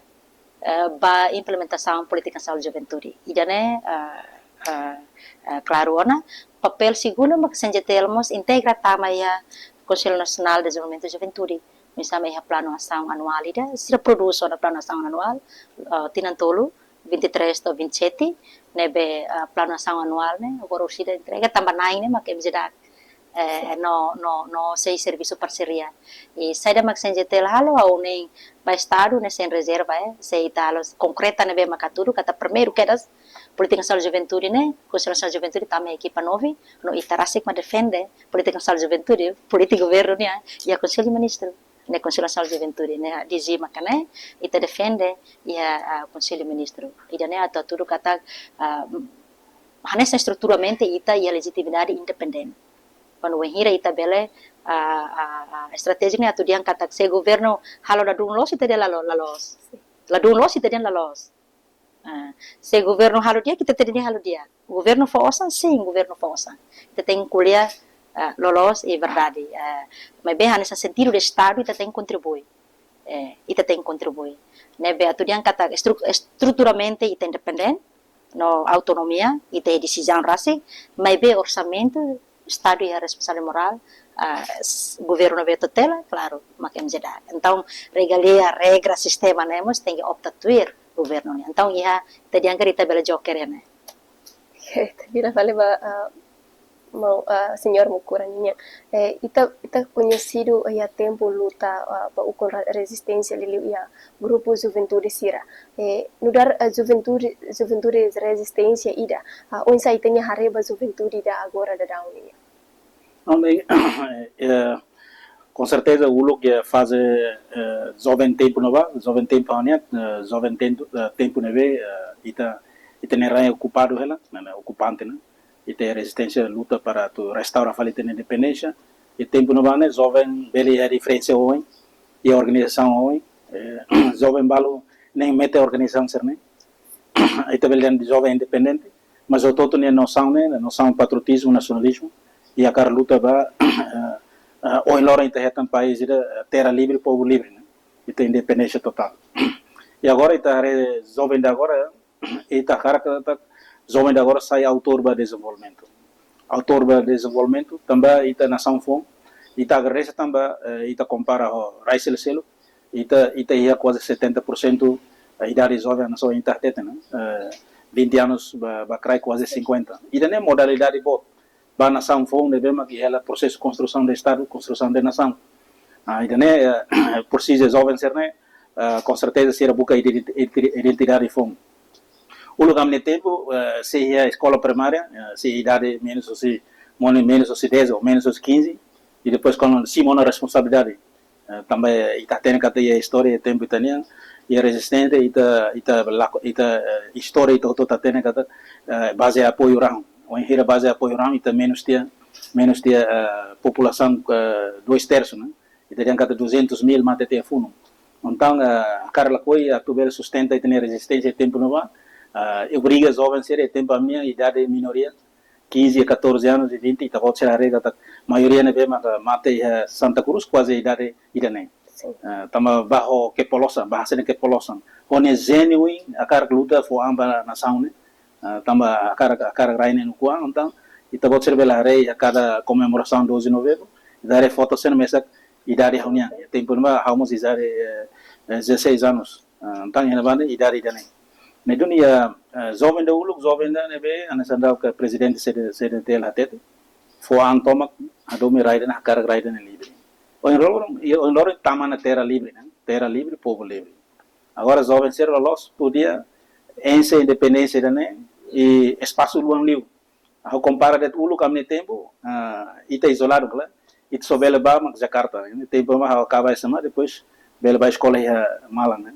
eh, ba implementasaun polítika nasionál juventude. Ida-ne'e, eh, eh, eh, klaru ona. Papél segundu mak CNJTL mós integra tama iha Konsellu Nasionál Dezenvolvimentu Juventude. Misalnya iha planu asaun anuál ida, sira prodús ona planu asaun anuál, eh, tinan tolu, vinte e três to'o vinte e sete, ne'ebé, eh, planu asaun anuál ne'e, agora orsida entrega tanba na'in ne'e mak MJDAC, eh, no, no, no sei servisu parseria. I saida mak CNJTL halo, ha'u hanoin ba Estadu ne'e sein rezerva, eh, se ita halo konkreta ne'ebé mak hatudu, katak primeiru kedas, polítika nasionál juventude ne'e, Konsellu Nasionál Juventude tama ekipa nove, no ita rasik mak defende polítika nasionál juventude, polítika governu nian, iha Konsellu Ministru, ne'e Konsellu Nasionál Juventude, ne'e DG maka ne'e, ita defende iha, ah, Konsellu Ministru. Ida-ne'e atu hatudu katak, ah, hanesan estruturalmente ita iha lejitimidade independente. Kuandu wainhira ita bele, ah, ah, ah, estratéjia ne'e atu dehan katak se governu halo ladún loos, ita dehan la lo-, la loos. Ladún loos, ita dehan la loos. Ah, se governu halo di'ak, ita tenke halo di'ak. Governu fó osan, sin, governu fó osan. Ita tenke ko'alia, ah, loloos i verdade. Ah, maibé hanesan sentidu de Estadu, ita tenke kontribui. Eh, ita tenke kontribui. Ne'ebé atu dehan katak estru-, estruturalmente ita independente, no autonomia, ita iha desizaun rasik, maibé orsamentu, Estadu iha responsabilidade morál, ah, s-, governu ne'ebé tutela, klaru, mak MJDAC. Entaun, regalia, regra, sistema ne'e mós tenke opta tuir governu nian. Entaun, iha, ita dehan katak ita bele joker iha ne'e. Oke, ita bira fali ba, ah, mau, ah, Señór Mukura nian. Eh, ita, ita koñesidu iha tempu luta, ah, ba ukun ra-, rezisténsia liuliu iha grupu juventude sira. Eh, nu'udar, eh, juventude, juventude rezisténsia ida, ah, oinsá ita-nia haree ba juventude ida agora daudaun nian? Ami, eh, com certeza, uluk iha faze, eh, joven tempu ne'ebá, joven tempu ha'u-nian, eh, joven tempu, eh, tempu ne'ebé, eh, ita, ita-nia rain okupadu hela, ne'e, ne'e, okupante, ne'e. Ita rezisténsia luta para atu restaura fali ita-nia independénsia. I tempu ne'ebá ne'e, joven bele iha referénsia oioin, iha organizasaun oioin, eh, joven balu ne'e mete organizasaun sira-ne'e. Ita bele dehan joven independente, mas hotu-hotu nia nosaun ne'e, nosaun patriotizmu, nasionalizmu, i hakarak luta ba, eh, eh, ohin loron ita hetan país ida, eh, terra livre, povu livre, ne'e. Ita independénsia totál. I agora ita haree joven ida agora, ita hakarak katak joven ida agora sai autór ba dezenvolvimentu. Autór ba dezenvolvimentu, tanba ita nasaun foun, ita agradese tanba, eh, ita kompara ho rai seluk-seluk, ita, ita iha kuaze setenta por cento, eh, idade joven nasaun ita hatete, ne'e? Eh, vinte anos ba, ba kraik kuaze cinquenta. Ida-ne'e modalidade boot ba nasaun foun ne'ebé mak iha hela prosesu konstrusaun de Estadu, konstrusaun de nasaun. Ah, ida-ne'e, eh, presiza joven sira-ne'e, eh, com certeza sira buka identi-, identi-, identidade foun. Uluk ami-nia tempu, eh, se iha eskola primária, eh, se idade menus husi, monu menus husi dez ou menus husi quinze, i depois kuandu simu ona responsabilidade. Eh, tanba ita hatene katak iha istória, tempu ita-nian, iha rezisténsia, ita, ita lako-, ita, eh, istória ita hotu hatene katak, eh, baze apoiu rahun. Wainhira baze apoiu rahun, ita menus tiha, menus tiha, eh, populasaun, eh, dois terços, ne'e? Ita dehan katak duzentos mil mate tiha funu. Entaun, eh, hakarak lakohi atu bele sustenta ita-nia rezisténsia tempu ne'ebá, eh, obriga joven sira, tempu ami-nia idade minoria, quinze a catorze anos e vinte, ita-boot sira haree katak maioria ne'ebé maka mate iha Santa Cruz kuaze idade ida-ne'e. Sin. Eh, tanba ba ho kepolosan, ba hanesan kepolosan. Ho nia jenuin hakarak luta fó an ba nasaun ne'e. Eh, tanba hakarak, hakarak rai ne'e ukun an, entaun ita-boot sira bele haree iha kada komemorasaun doze de Novembro, ita haree foto sira mesak idade ha'u-nian. Tempu ne'ebá ha'u mós idade, eh, eh, dezasseis anos. Ah, entaun, iha ne'ebá ne'e idade ida-ne'e. Ne'e duni iha, eh, joven ida uluk, joven ida ne'ebé, hanesan daudaun prezidente CD, CDTL hatete, fó an tomak, hadomi rai ida-ne'e, hakarak rai ida-ne'e livre. Ohin loron, i ohin loron tama ona terra livre, ne'e? Terra livre, povu livre. Agora, joven sira loloos, podia enxe independénsia ida-ne'e, i espasu luan liu. Ha'u kompara de'it uluk ami-nia tempu, ah, ita izoladu, klaru. Ita só bele ba mak Jakarta. Ne'e tempu mak ha'u akaba SMA, depois bele ba eskola iha Malang, ne'e?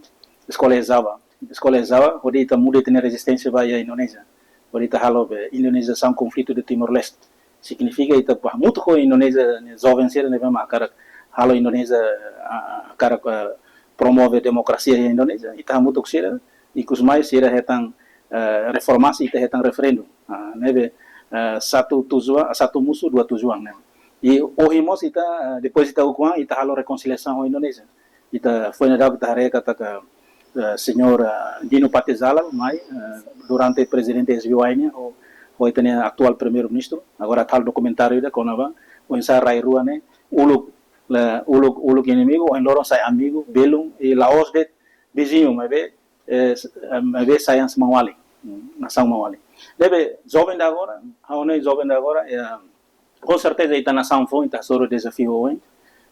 Eskola iha Java. Eskola iha Java, hodi ita muda ita-nia rezisténsia ba iha Indonézia. Hodi ita halo be indonezasaun konflitu de Timor-Leste. Signifika ita ba hamutuk ho Indonézia nia joven sira ne'ebé mak hakarak halo Indonézia, ah, hakarak, ah, promove demokrasia iha Indonézia. Ita hamutuk ho sira, ikus mai sira hetan eh, reformasi ita hetan referendu. Ah, ne'ebé, eh, satu tujuan, satu musu dua tujuan ne'e. I ohin mós ita, eh, depois ita ukun an, ita halo rekonsiliasaun ho Indonézia. Ita foin daudauk ita haree katak, eh, señór, eh, Dino Patijalal mai, eh, durante prezidente S B Y nian, ho, ho ita-nia atuál primeiru-ministru, agora atu halo dokumentáriu ida kona-ba oinsá rai rua ne'e uluk, la, uluk, uluk inimigu, ohin loron sai amigu, belun, i la'ós de'it viziñu, maibé, eh, s-, eh, maibé sai hanesan maun-alin, mm, nasaun maun-alin. Ne'ebé, joven de agora, ha'u hanoin joven de agora, eh, com certeza ita nasaun foun, ita hasoru dezafiu oin,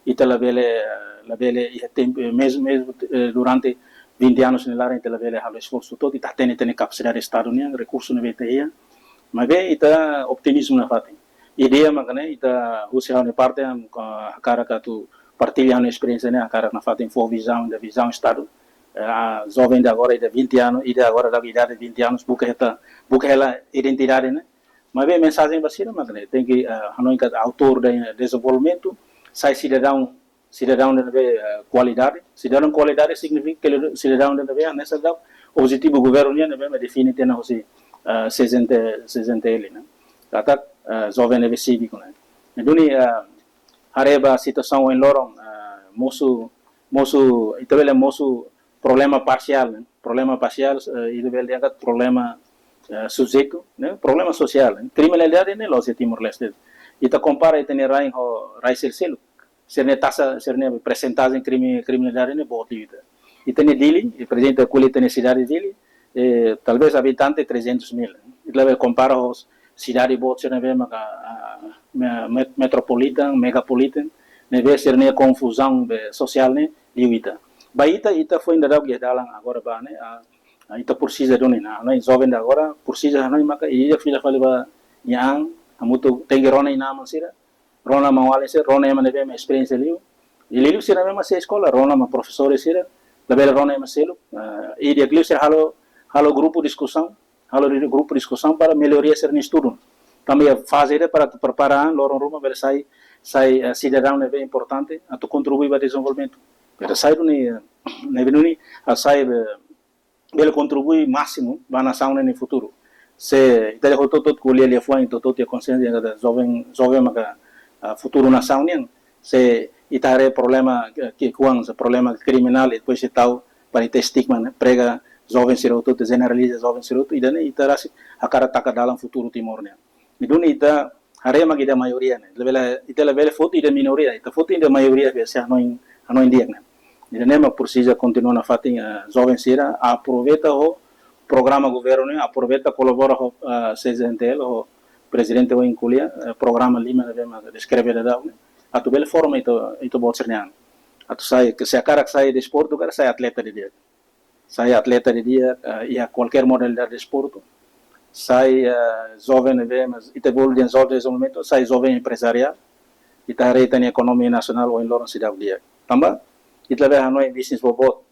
ita labele, eh, labele iha tempu, eh, mezmu, mezmu, eh, durante vinte anos nia laran, ita labele halo esforsu hotu, ita hatene ita-nia kapasidade Estadu nian, rekursu ne'ebé ita iha, maibé ita otimizmu nafatin. Ideia mak ne'e, ita husi ha'u-nia parte, am, ka-, hakarak atu partilla ha'u-nia esperiénsia ne'e, hakarak nafatin fó vizaun, ida vizaun Estadu. Eh, joven de agora, ida vinte anos, ida agora da idade vinte anos, buka hetan, buka hela identidade ne'e. Maibé mensajen ba sira mak ne'e, tenke, eh, hanoin katak autór de dezenvolvimentu, sai sidadaun, sidadaun ne'ebé, eh, kualidade. Sidadaun kualidade signifika ke sidadaun ne'ebé, ne'e sidadaun objetivu governu nian ne'ebé mak define tiha ona husi, eh, C Z N T, C Z N T L ne'e. Katak, eh, joven ne'ebé síviku ne'e. Ne'e duni, eh, haree ba situasaun ohin loron, eh, mosu, mosu, ita bele mosu problema parsiál ne'e. Problema parsiál, eh, ita bele dehan katak problema, eh, sujeitu, ne'e, problema sosiál ne'e. Kriminalidade ne'e la'ós iha Timor-Leste. Ita kompara ita-nia rain ho rai sel-, seluk. Sira-nia taxa, sira-nia persentajen krimi-, kriminalidade ne'e boot liu ita. Ita-nia Dili, i prezidente ko'alia ita-nia sidade Dili, eh, talvés abitante trezentos mil. Ita labele kompara ho sidade boot sira ne'ebé maka, ah, me-, met-, metropolitan, megapolitan, ne'ebé sira-nia konfuzaun be sosiál ne'e liu ita. Ba ita, ita foin daudauk iha dalan agora ba ne'e, ah, ah, ita presiza duni ona, ha'u hanoin joven de agora, presiza hanoin maka ida fila fali ba nia an, hamutuk tenke rona inan-aman sira, rona maun-alin sira, rona ema ne'ebé mak esperiénsia liu. I liuliu sira ne'ebé mak sei eskola, rona mak profesór sira, labele rona ema seluk. Eh, i di'ak liu sira halo, halo grupu diskusaun, halo di-, grupu diskusaun para melloria sira-nia estudu. Tanba iha faze ida para atu prepara an, loron ruma bele sai, sai, eh, sidadaun ne'ebé importante, atu kontribui ba dezenvolvimentu. Bele sai duni, eh, ne'ebé duni, ah, sai, eh, bele kontribui másimu ba nasaun nia futuru. Se ita hotu-hotu ko'alia liafuan, ita hotu-hotu iha konsiénsia katak joven, joven maka, ah, futuru nasaun nian. Se ita haree problema, eh, ki'ikoan, se problema kriminál, i depois ita tau para ita estigma, ne'e, prega joven sira hotu, ita jeneraliza joven sira hotu, ida-ne'e ita rasik hakarak taka dalan futuru Timor nian. Ne'e duni ita haree mak ita maioria ne'e. Labele, ita labele foti ita minoria, ita foti ita maioria, biasa hanoin, hanoin di'ak ne'e. Ida-ne'e mak presiza kontinua nafatin, eh, joven sira aproveita ho programa governu ne'e, aproveita kolabora ho, eh, C Z N T L, ho prezidente ohin ko'alia, eh, programa lima ne'ebé mak deskreve daudaun ne'e. Atu bele forma ita, ita-boot sira-nia an. Atu sai, ke se hakarak sai desportu, hakarak sai atleta di'ak. Sai atleta di'ak, eh, iha kualkér modalidade desportu. Sai, eh, joven ne'ebé, mas ita bolu dehan joven dezenvolvimentu, sai joven emprezariál. Ita haree ita-nia ekonomia nasionál ohin loron seidauk di'ak. Tanba, ita labele hanoin bisnis boboot.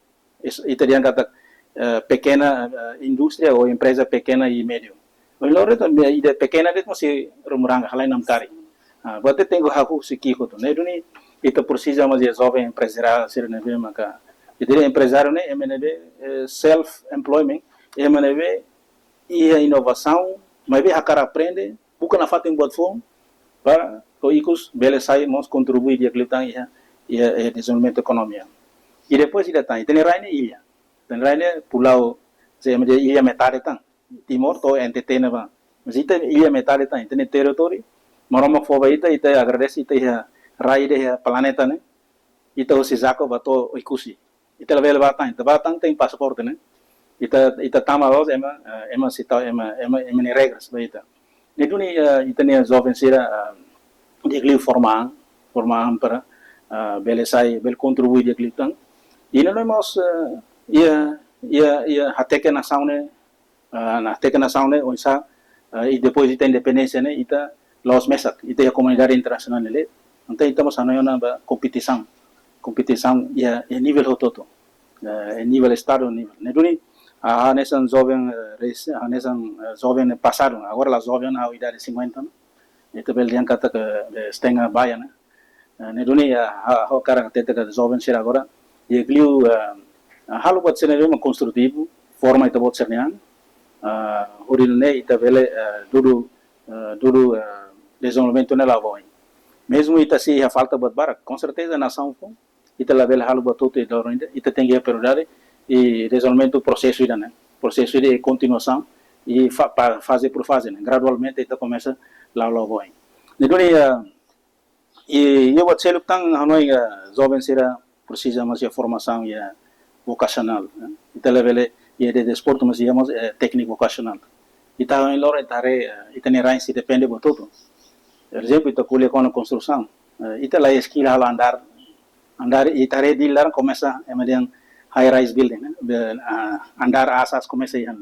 Is-, ita dehan katak, eh, pekena, eh, indústria ou empreza pekena i médiu. Ohin loron ita, ida pekena de'it mós sei rumuranga, halai namkari. Ah, buat ida tenke hahú husi ki'ik hotu. Ne'e duni ita presiza mós iha joven emprezariál sira ne'ebé maka. Ita dehan emprezáriu ne'e, ema ne'ebé, eh, self employment, ema ne'ebé iha inovasaun, maibé hakarak aprende, buka nafatin buat foun, para ho ikus bele sai mós kontribui di'ak liután iha, iha, iha dezenvolvimentu ekonomia. I depois ida tan, ita-nia rai ne'e illa. Ita-nia rai ne'e pulau, se ema dehan illa metade tan. Timor to'o N T T ne'ebá. Mas ita illa metade tan, ita-nia territóriu, Maromak fó ba ita, ita agradese, ita iha rai ida iha planeta ne'e. Ita husi Jaco ba to'o Oekusi. Ita labele bá tan, ita bá tan tenke pasaporte, ne'e. Ita, ita tama loos ema, eh, ema sei tau, ema, ema, ema nia regras ba ita. Ne'e duni, eh, ita-nia joven sira, eh, di'ak liu forma an, forma an para, eh, bele sai, bele kontribui di'ak liután. I nune'e mós, eh, iha, iha, iha hateke nasaun ne'e, eh, hateke nasaun ne'e oinsá, eh, i depois ita independénsia ne'e, ita la'ós mesak, ita iha komunidade internasionál ne'e. Entaun ita mós hanoin ona ba kompetisaun, kompetisaun iha, iha nivel hotu-hotu. Eh, iha nivel Estadu, nivel. Ne'e duni, ah, hanesan joven, eh, resi-, hanesan, eh, joven pasadu, agora la joven, ha'u idade cinquenta, ne'e. Ita bele dehan katak, eh, setengah baian, ne'e. Eh, ne'e duni, eh, ha-, ha'u hakarak hatete katak joven sira agora, di'ak liu, eh, eh, halo buat sira ne'ebé mak konstrutivu, forma ita-boot sira-nia an, ah, hodi nune'e ita bele, ah, dudu, ah, dudu, ah, dezenvolvimentu ne'e la'o ba oin. Mezmu ita sei iha falta buat barak, konserteza nasaun foun, ita labele halo buat hotu iha dadeer ida, ita tenke iha prioridade, i dezenvolvimentu prosesu ida ne'e. Prosesu ida kontinuasaun, i fa-, pa-, faze por faze ne'e. Gradualmente ita komesa la'o la'o ba oin. Ne'e duni, ah, i, i buat seluk tan hanoin, ah, joven sira presiza mós iha formasaun iha vokasionál, eh. Ita labele iha desportu, mas iha mós, eh, tékniku vokasionál. Ita hanoin loron ita haree, eh, ita-nia rain sei depende buat hotu. Por ezemplu, ita ko'alia kona-ba konstrusaun. Eh, ita la iha skill halo andár, andár ita haree dehan laran komesa, ema dehan high rise building, eh. Be, ah, andár aas-aas komesa iha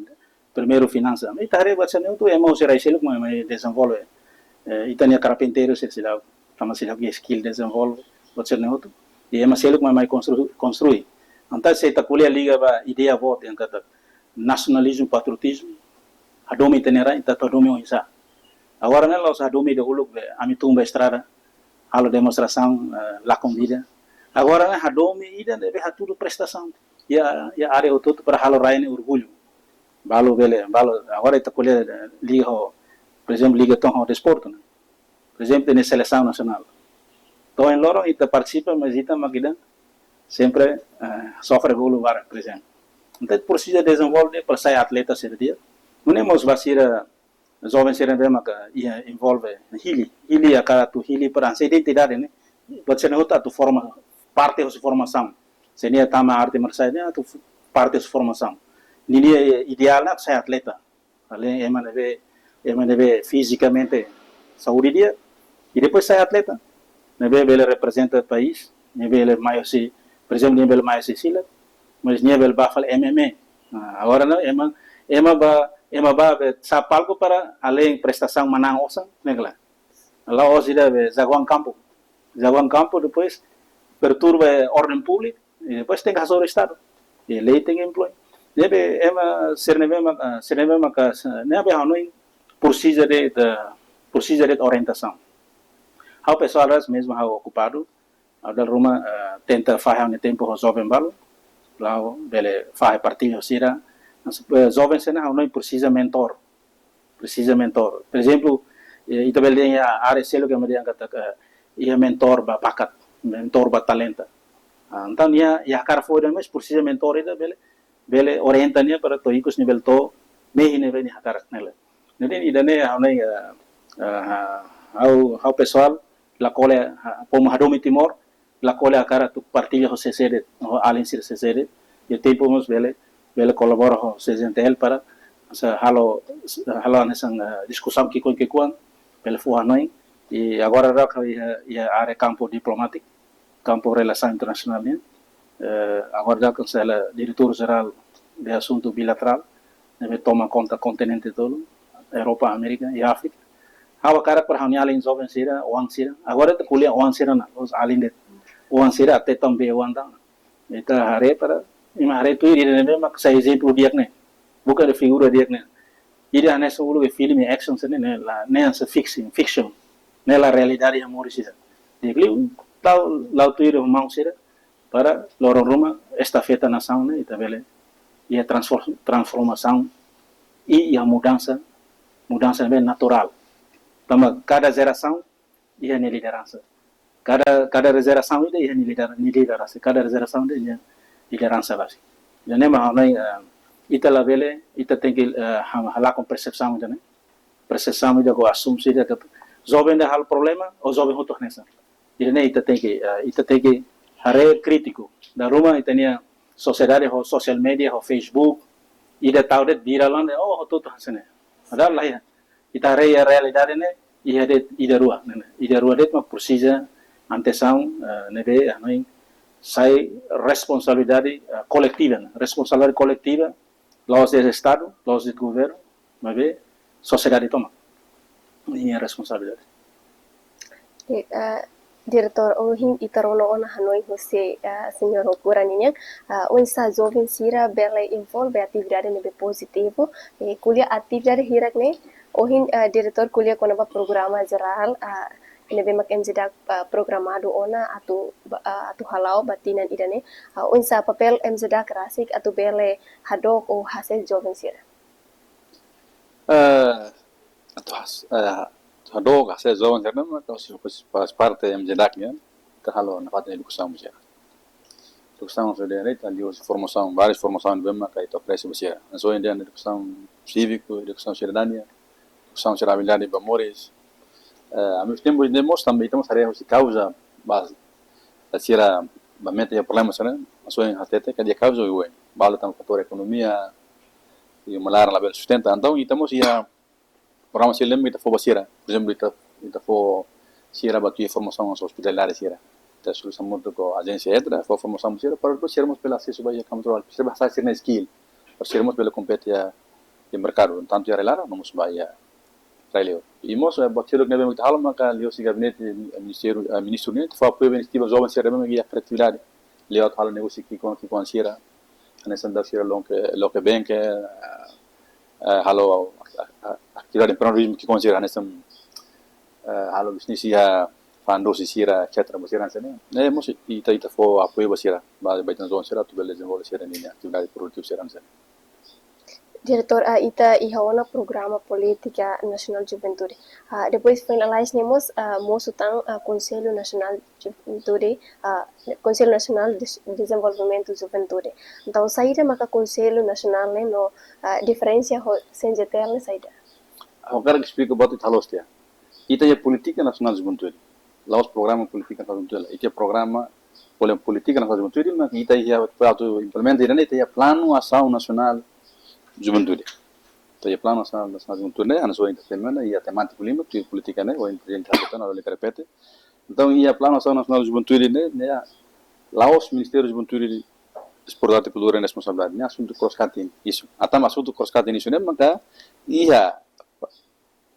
primeiru finansa. Ita haree buat sira-ne'e hotu, ema husi rai seluk mai, mai dezenvolve. Eh, ita-nia karpinteiru sira seidauk, tanba seidauk iha skill dezenvolve buat sira-ne'e hotu. I ema seluk mai, mai konstru-, konstrui. Entaun se ita ko'alia liga ba ideia boot dehan katak nasionalizmu, patriotizmu, hadomi ita-nia rain, ita atu hadomi oinsá. Agora ne'e la'ós hadomi ida uluk be, ami tun ba estrada, halo demonstrasaun, eh, lakon vida. Agora ne'e hadomi ida ne'ebé hatudu prestasaun iha, iha área hotu-hotu para halo rain ne'e orgullu. Balu bele, balu, agora ita ko'alia, eh, liga ho, por ezemplu, liga tan ho desportu, ne'e. Por ezemplu, iha selesaun nasionál. To'o ohin loron ita partisipa, mas ita mak ida sempre, eh, sofre golu barak, por ezemplu. Entaun, presiza dezenvolve para sai atleta sira di'ak. Nune'e mós ba sira, joven sira ne'ebé maka iha envolve hili, hili hakarak atu hili para hanesan identidade, ne'e. Buat sira-ne'e hotu atu forma, parte husi formasaun. Se nia tama arte marsiál ne'e atu f-, parte husi formasaun. Ninia ideál ne'e atu sai atleta. Além ema ne'ebé, ema ne'ebé fizikamente saúde di'ak, i depois sai atleta. Ne'ebé bele reprezenta país, ne'ebé bele mai husi, por ezemplu, nia bele mai husi silat, mas nia bele bá fali M M A. Ah, agora ne'e, ema, ema bá, ema bá be sa'e palku para além prestasaun manán osan, ne'e klaru. La'ós ida be jagoan kampu. Jagoan kampu depois perturba orden públiku, i depois tenke hasoru Estadu. I lei tenke inklui. Ne'ebé ema sira ne'ebé mak, ah, sira ne'ebé maka, ah, ne'ebé hanoin presiza de'it, ah, presiza de'it orientasaun. Ha'u pesoál ras mezmu ha'u okupadu, ha'u dala ruma, ah, tenta fahe ha'u-nia tempu ho joven balu, la'o bele fahe partilla ho sira. Mas, eh, joven sira-ne'e ha'u hanoin presiza mentor. Presiza mentor. Por ezemplu, eh, ita bele dehan iha área seluk ema dehan katak, eh, iha mentor ba bakat, mentor ba talenta. Ah, entaun nia, nia hakarak fó ida, mas presiza mentor ida bele, bele orienta nia para to'o ikus nia bele to'o mehi ne'ebé nia hakarak ne'e lae. Jadi ida-ne'e ha'u hanoin, eh, eh, ha'u, ha'u pesoál, la ko'alia, ha, komu hadomi Timor, la ko'alia hakarak atu partilla ho C C D, ho alin sira C C D, iha tempu mós bele, bele kolabora ho C C N T L para, hanesan halo, halo hanesan, eh, diskusaun ki'ikoan-ki'ikoan, bele fó hanoin, i agora daudaun iha, iha área kampu diplomátiku, kampu relasaun internasionál nian, eh, agora daudaun hanesan diretór jerál de asuntu bilaterál, ne'ebé toma konta kontinente tolu, Europa, Amérika i Áfrika. Ha'u hakarak para ha'u-nia alin joven sira, oan sira. Agora ita ko'alia oan sira ona, la'ós alin de'it. Oan sira até tan be oan tan. Ita haree para, ema haree tuir ida ne'ebé mak sai ezemplu di'ak ne'e. Buka de'it figura di'ak ne'e. Ida hanesan uluk be filme action sira-ne'e, ne'e la, ne'e hanesan fiction, fiction. Ne'e la realidade iha moris sira. Di'ak liu, la'o, la'o tuir ho maun sira, para loron ruma estafeta nasaun ne'e ita bele iha transfor-, transformasaun i iha mudansa, mudansa ne'ebé naturál. Tanba kada jerasaun iha nia lideransa. Kada, kada jerasaun ida iha nia lidera-, nia lideransa. Kada jerasaun ida iha nia lideransa base. Ida-ne'e mak ha'u hanoin, eh, ita labele, ita tenke, eh, ha-, halakon persepsaun ida-ne'e. Persepsaun ida ka asumsi ida katak joven ida halo problema, ou joven hotu hanesan. Ida-ne'e ita tenke, eh, ita tenke haree krítiku. Dala ruma ita-nia sosiedade ho social media, ho Facebook, ida tau de'it viral ona, oh, hotu-hotu hanesan ne'e. Padahal lae, ita haree iha realidade ne'e, iha de'it ida rua, ne'e, ne'e. Ida rua de'it mak presiza atensaun, eh, ne'ebé, ha'u hanoin, sai responsabilidade, eh, koletiva, ne'e. Responsabilidade koletiva, la'ós de'it Estadu, la'ós de'it governu, maibé sosiedade tomak nia responsabilidade. Di-, eh, Diretór, ohin ita rona ona hanoin husi, eh, señór Hokura nian, eh, oinsá joven sira bele envolve atividade ne'ebé pozitivu, eh, ko'alia atividade hirak ne'e, ohin, eh, Diretór ko'alia kona-ba programa jerál, eh, ne'ebé mak M J DAC, eh, programadu ona atu ba, eh, atu hala'o ba tinan ida-ne'e, eh, oinsá papél M J DAC rasik atu bele hadook ou hasees joven sira. Eh, atu has, eh, atu hadook, hasees joven sira-ne'e maka hosi, hosi, hosi parte M J D A C nian, ita halo nafatin edukasaun ba sira. Edukasaun sira de'it, ita liuhusi formasaun, várias formasaun ne'ebé maka ita oferese ba sira. Hanesan edukasaun síviku, edukasaun sidadania, edukasaun sira abilidade ba moris. Eh, ao mesmo tempo, ita mós tanba ita mós haree hosi kauza baze. Ita sira ba mete iha problema sira-ne'e, hanesan hatete katak iha kauza oioin. Balu tanba fatór ekonomia, i uma laran labele sustenta. Entaun, ita mós iha programa sira ne'ebé ita fó ba sira. Por ezemplu, ita, ita fó sira ba tuir formasaun hanesan ospitalidade sira. Ita solusaun hamutuk ho ajénsia etcétera, fó formasaun ba sira, para depois sira mós bele asesu ba iha kampu traballu. Sira bele hasa'e sira-nia skill. Para sira mós bele kompete iha, iha merkadu. Tantu iha rai-laran, no mós ba iha rai-liur. I mós, eh, buat seluk ne'ebé mak ita halo maka liuhusi gabinete, eh, ministériu, eh, ministru nian, ita fó apoiu ba inisiativa joven sira ne'ebé mak iha kriatividade. Liuhusi halo negósiu ki'ikoan, ki'ikoan sira. Hanesan daudaun sira loke, loke benke, eh, eh, halo ak-, ak-, ak-, atividade empreendedorizmu ki'ikoan sira, hanesan, eh, halo bisnis iha fa'an dosi sira, etcétera, ba sira hanesan ne'e. Ne'e mós ita, ita fó apoiu ba sira, ba, ba ita-nia joven sira, atu bele dezenvolve sira-nia atividade produtivu sira hanesan ne'e. Diretór, ah, ita iha ona programa Polítika Nasionál Juventude. Ah, depois finaliza ne'e mós, ah, mosu tan, ah, Konsellu Nasionál Juventude, ah, Konsellu Nasionál de Dezenvolvimentu Juventude. Entaun, saida maka Konsellu Nasionál ne'e no, ah, diferensa ho C N J T L ne'e saida? Ha'u hakarak esplika buat ida halo tiha. Ita iha Polítika Nasionál Juventude. La'ós programa Polítika Nasionál Juventude. Ita iha programa poli-, Polítika Nasionál Juventude, mas ita iha atu implementa ida-ne'e, ita iha Planu Asaun Nasionál Juventude. Ita iha Planu Asaun Nasionál Juventude ne'e, hanesan ohin ita temi ona, iha temátiku lima, tuir polítika ne'e, ohin ita hatete ona, ha'u la repete. Entaun, iha Planu Asaun Nasionál Juventude ne'e, ne'e la'ós Ministériu Juventude, Desportu, Arte, Kultura no Responsabilidade. Ne'e asuntu cross-cutting issue. Entaun asuntu cross-cutting issue ne'e maka iha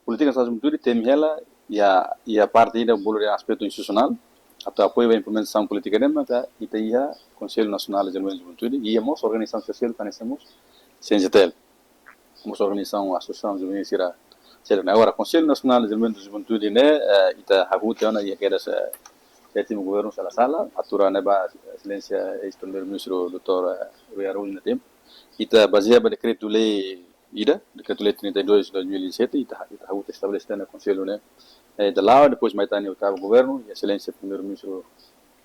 Polítika Nasionál Juventude temi hela iha, iha parte ida bolu dehan aspetu institusionál, atu apoiu ba implementasaun polítika ne'e maka ita iha Konsellu Nasionál de Dezenvolvimentu Juventude, iha mós organizasaun sosiál hanesan mós C N J T L. Mós organizasaun, asosiasaun juvenil sira seluk ne'e. Agora, Konsellu Nasionál de Dezenvolvimentu Juventude ne'e, eh, ita hahú tiha ona iha kedas, eh, sétimu governu sala-sala, atura ne'ebá Exelénsia eis-Primeiru-Ministru doutór, eh, Rui Araújo nia tempu. Ita bazeia ba dekretu-lei ida, dekretu-lei trinta e dois, dois mil e sete, ita, ita hahú tiha estabelese tiha ona konsellu ne'e. Eh, ita la'o, depois mai tan iha oitavu governu, iha Exelénsia Primeiru-Ministru,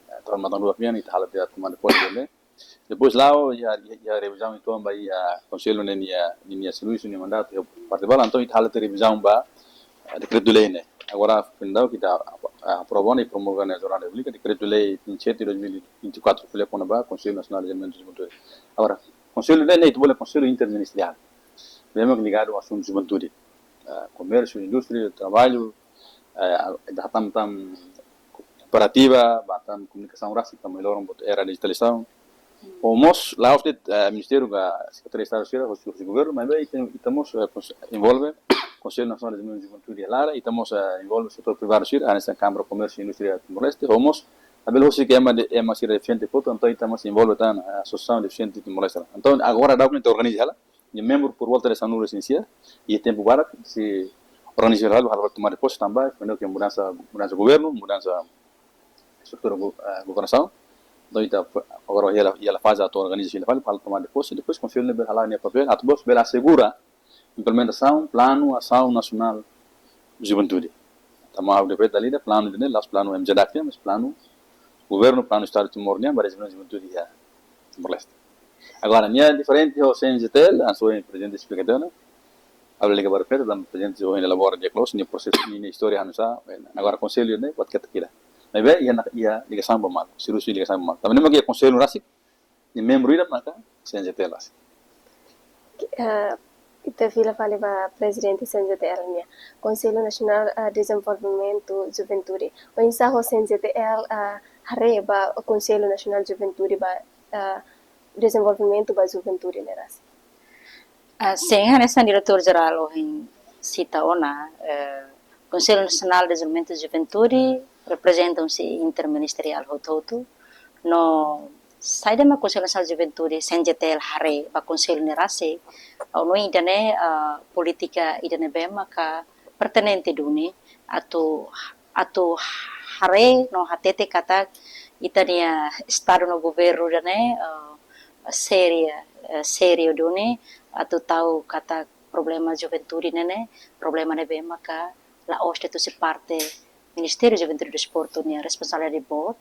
eh, Dr. Matan Ruak nian, ita halo tiha tomada de posse ne'e. Depois la'o, iha, iha, iha revizaun uitoan ba iha konsellu ne'e nia, nia, nia servisu, nia mandatu, iha parte balu, entaun ita halo tiha revizaun ba, eh, dekretu-lei ne'e. Agora, finalmente ita ap-, aprova ona i promulga iha Jornál da Repúblika, dekretu-lei vinte e sete dois mil e vinte e quatro, ko'alia kona-ba Konsellu Nasionál de Dezenvolvimentu Juventude. Agora, konsellu ne'e, ne'e ita bolu konsellu interministeriál. Ne'ebé mak ligadu ho asuntu juventude. Eh, komérsiu, indústria, traballu, eh, ita hatama tan kooperativa, ba tan komunikasaun rasik, tanba loron buat era dijitalizasaun. Ou mós, la'ós de'it, eh, ministériu ka sekretaria estadu sira, hosi, hosi governu, maibé ita, ita mós, eh, kons-, envolve Konsellu Nasionál de Dezenvolvimentu Juventude iha laran, ita mós, eh, envolve setór privadu sira, hanesan Kámara Komérsiu i Indústria Timor-Leste, ou mós, labele husik ema de, ema sira defisiente hotu, entaun ita mós envolve tan, eh, Asosiasaun Defisiente Timor-Leste. Entaun, agora daudaun ne'e ita organiza hela, nia membru por volta de sanulu-resin-sia, iha tempu badak, sei organiza hela, halo tomada de posse tanba, kuandu ke mudansa, mudansa governu, mudansa estrutura go-, eh, governasaun. Entaun, ita, agora iha, iha faze atu organiza sira fali, halo tomada de posse, depois konsellu ne'e bele hala'o nia papél, atu bos bele asegura implementasaun Planu Asaun Nasionál Juventude. Tanba ha'u repete tiha, planu ne'e la'ós planu M J D A C nian, mas planu governu, planu Estadu Timor nian, ba dezenvolvimentu juventude iha Timor-Leste. Agora, nia diferente ho C N J T L, hanesan ohin prezidente esplika tiha ona, ha'u la liga ba repete, tanba prezidente ohin elabora di'ak loos, nia prosesu, nia, nia istória hanesan, agora konsellu ne'e buat ketak ida. Maibé, iha, iha ligasaun ba malu, servisu ligasaun ba malu. Tanba ne'e mak iha konsellu rasik, nia membru ida maka C N J T L rasik. Eh, ita fila fali ba prezidente C N J T L nian. Konsellu Nasionál, eh, Dezenvolvimentu Juventude. Oinsá ho C N J T L, eh, haree ba Konsellu Nasionál Juventude ba, eh, dezenvolvimentu ba juventude ne'e rasik? Ah, sin, hanesan Diretór Jerál ohin sita ona, eh, Konsellu Nasionál Dezenvolvimentu Juventude reprezenta husi interministeriál hotu-hotu. No saida mak Konsellu Nasionál Juventude, C N J T L, haree ba konsellu ne'e rasik, ha'u hanoin ida-ne'e, ah, polítika ida ne'ebé maka pertinente duni atu, atu haree no hatete katak ita-nia estadu no governu ida-ne'e, ah, sériu, eh, sériu duni atu tau katak Problema juventude ne'e ne'e problema ne'ebé maka la'ós de'it husi parte Ministériu Juventude Desportu nia responsabilidade boot,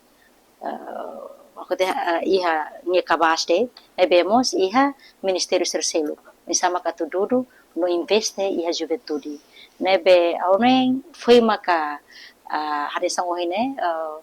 eh, maksudnya, eh, iha nia kabas de'it, ne'ebé mós iha ministériu sira seluk. Oinsá maka atu dudu no investe iha juventude. Ne'ebé ha'u hanoin foin maka, ah, hanesan ohin ne'e, eh,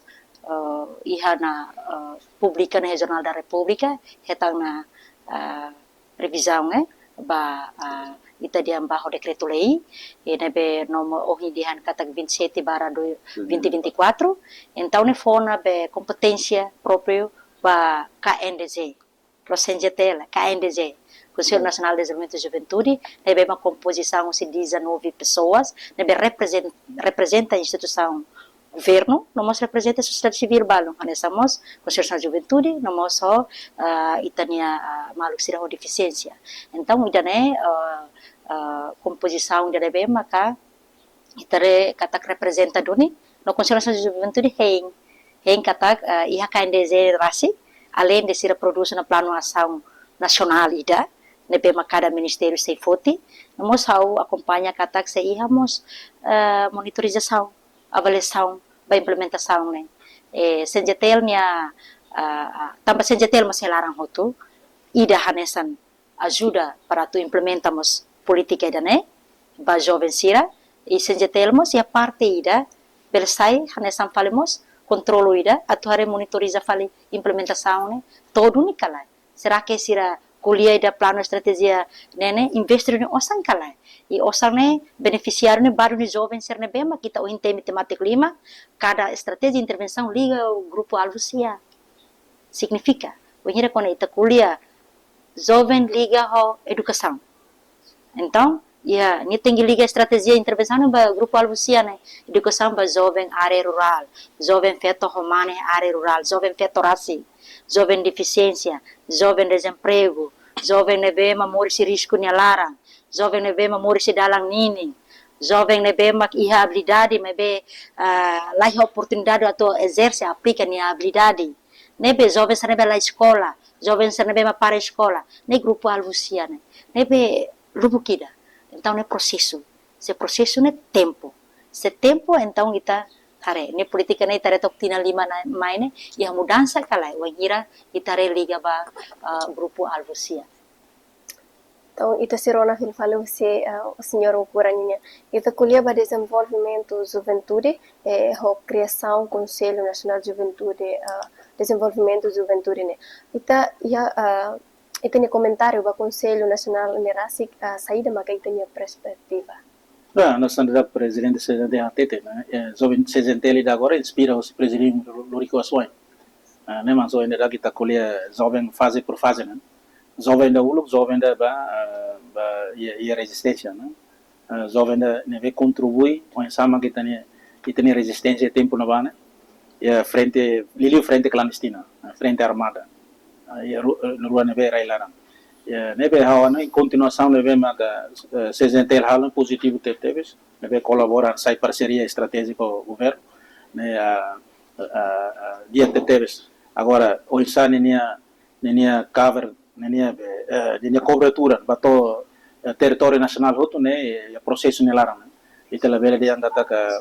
eh, iha ona, eh, publika ona iha Jornál da Repúblika, hetan ona, eh, revizaun, eh, ba, ah, ita dehan ba ho dekretu-lei, eh, ne'ebé nomor ohin dehan katak vinte e sete barra do, vinte vinte e quatro, entaun ne'e fó ona be kompeténsia própriu ba K N D J, Rosen J T L, K N D J, Konsellu Nasionál de Dezenvolvimentu Juventude, ne'ebé mak kompozisaun husi dezanove pessoas, ne'ebé reprezent-, reprezenta instituisaun governu, no mós reprezenta sosiedade sivíl balun, hanesan mós Konsellu Nasionál Juventude, no mós ho, ah, ita-nia, ah, maluk sira ho defisiénsia. Entaun, ida-ne'e, ah, ah, kompozisaun ida ne'ebé maka ita haree katak reprezenta duni, no Konsellu Nasionál Juventude hein, hein katak, ah, iha K N D J rasik, aleinde sira prodús ona planu asaun nasionál ida, ne'ebé maka kada ministériu sei foti, no mós ha'u akompaña katak sei iha mós, ah, monitorizasaun, avaliasaun ba implementasaun ne'e. Eh, C N J T L nia, ah, ah, tanba C N J T L mak sei laran hotu, ida hanesan ajuda para atu implementa mós polítika ida-ne'e ba joven sira, i C N J T L mós iha parte ida bele sai hanesan fali mós kontrolu ida atu haree monitoriza fali implementasaun ne'e to'o duni ka lae. Será que sira ko'alia ida planu estratéjia ne'e ne'e investe duni osan ka lae? I osan ne'e benefisiáriu ne'e ba duni joven sira ne'ebé mak ita ohin temi temátika lima, kada estratéjia intervensaun liga ho grupu alvu sia. Signifika, wainhira kuandu ita ko'alia joven liga ho edukasaun. Entaun, iha, nia tenke liga estratéjia intervensaun ba grupu alvu sia ne'e, edukasaun ba joven área rurál, joven feto ho mane área rurál, joven feto rasik, joven defisiénsia, joven dezempregu, joven ne'ebé mak moris iha risku nia laran, joven ne'ebé mak moris iha dalan ninin, joven ne'ebé mak iha abilidade, maibé, ah, laiha oportunidade atu ezerse, aplika nia abilidade. Ne'ebé joven sira ne'ebé la eskola, joven sira ne'ebé mak para eskola, ne'e grupu alvu sia ne'e. Ne'ebé lubuk ida. Entaun ne'e prosesu. Se prosesu ne'e tempu. Se tempu, entaun ita haree, ne'e polítika ne'e ita haree to'o tinan lima na-, mai ne'e, iha mudansa ka lae, wainhira ita haree liga ba, ah, grupu alvu sia. Entaun, ita sei rona fila fali husi, ah, señór Ukura nian. Ita ko'alia ba dezenvolvimentu juventude, eh, ho kriasaun Konsellu Nasionál Juventude, ah, Dezenvolvimentu Juventude ne'e. Ita iha, ah, ita-nia komentáriu ba Konsellu Nasionál ne'e rasik, ah, saida maka ita-nia perspetiva? Ba, hanesan ida prezidente C N T L hatete, ne'e, eh, joven C N T L ida agora inspira husi prezidente Lorico Aswany. Ah, ne'e mak joven ida ita ko'alia joven faze por faze, ne'e. Joven ida uluk, joven ida ba, ah, ba, iha, iha rezisténsia, ne'e. Ah, joven ida ne'ebé kontribui, oinsá mak ita-nia, ita-nia rezisténsia tempu ne'ebá ne'e. Iha frente, liuliu frente klandestina, ah, frente armada. Ah, iha ru-, eh, rua ne'ebé rai laran. Iha, ne'ebé ha'u hanoin kontinuasaun ne'ebé maka, eh, C N T L halo pozitivu tebetebes, ne'ebé kolabora, sai parseria estratéjika ho governu, ne'e, ah, ah, ah, di'ak tebetebes. Agora, oinsá ninia, ninia cover, ninia, eh, ninia kobertura ba to'o, eh, territóriu nasionál hotu ne'e, eh, prosesu nia laran, ne'e. Ita labele dehan katak, eh,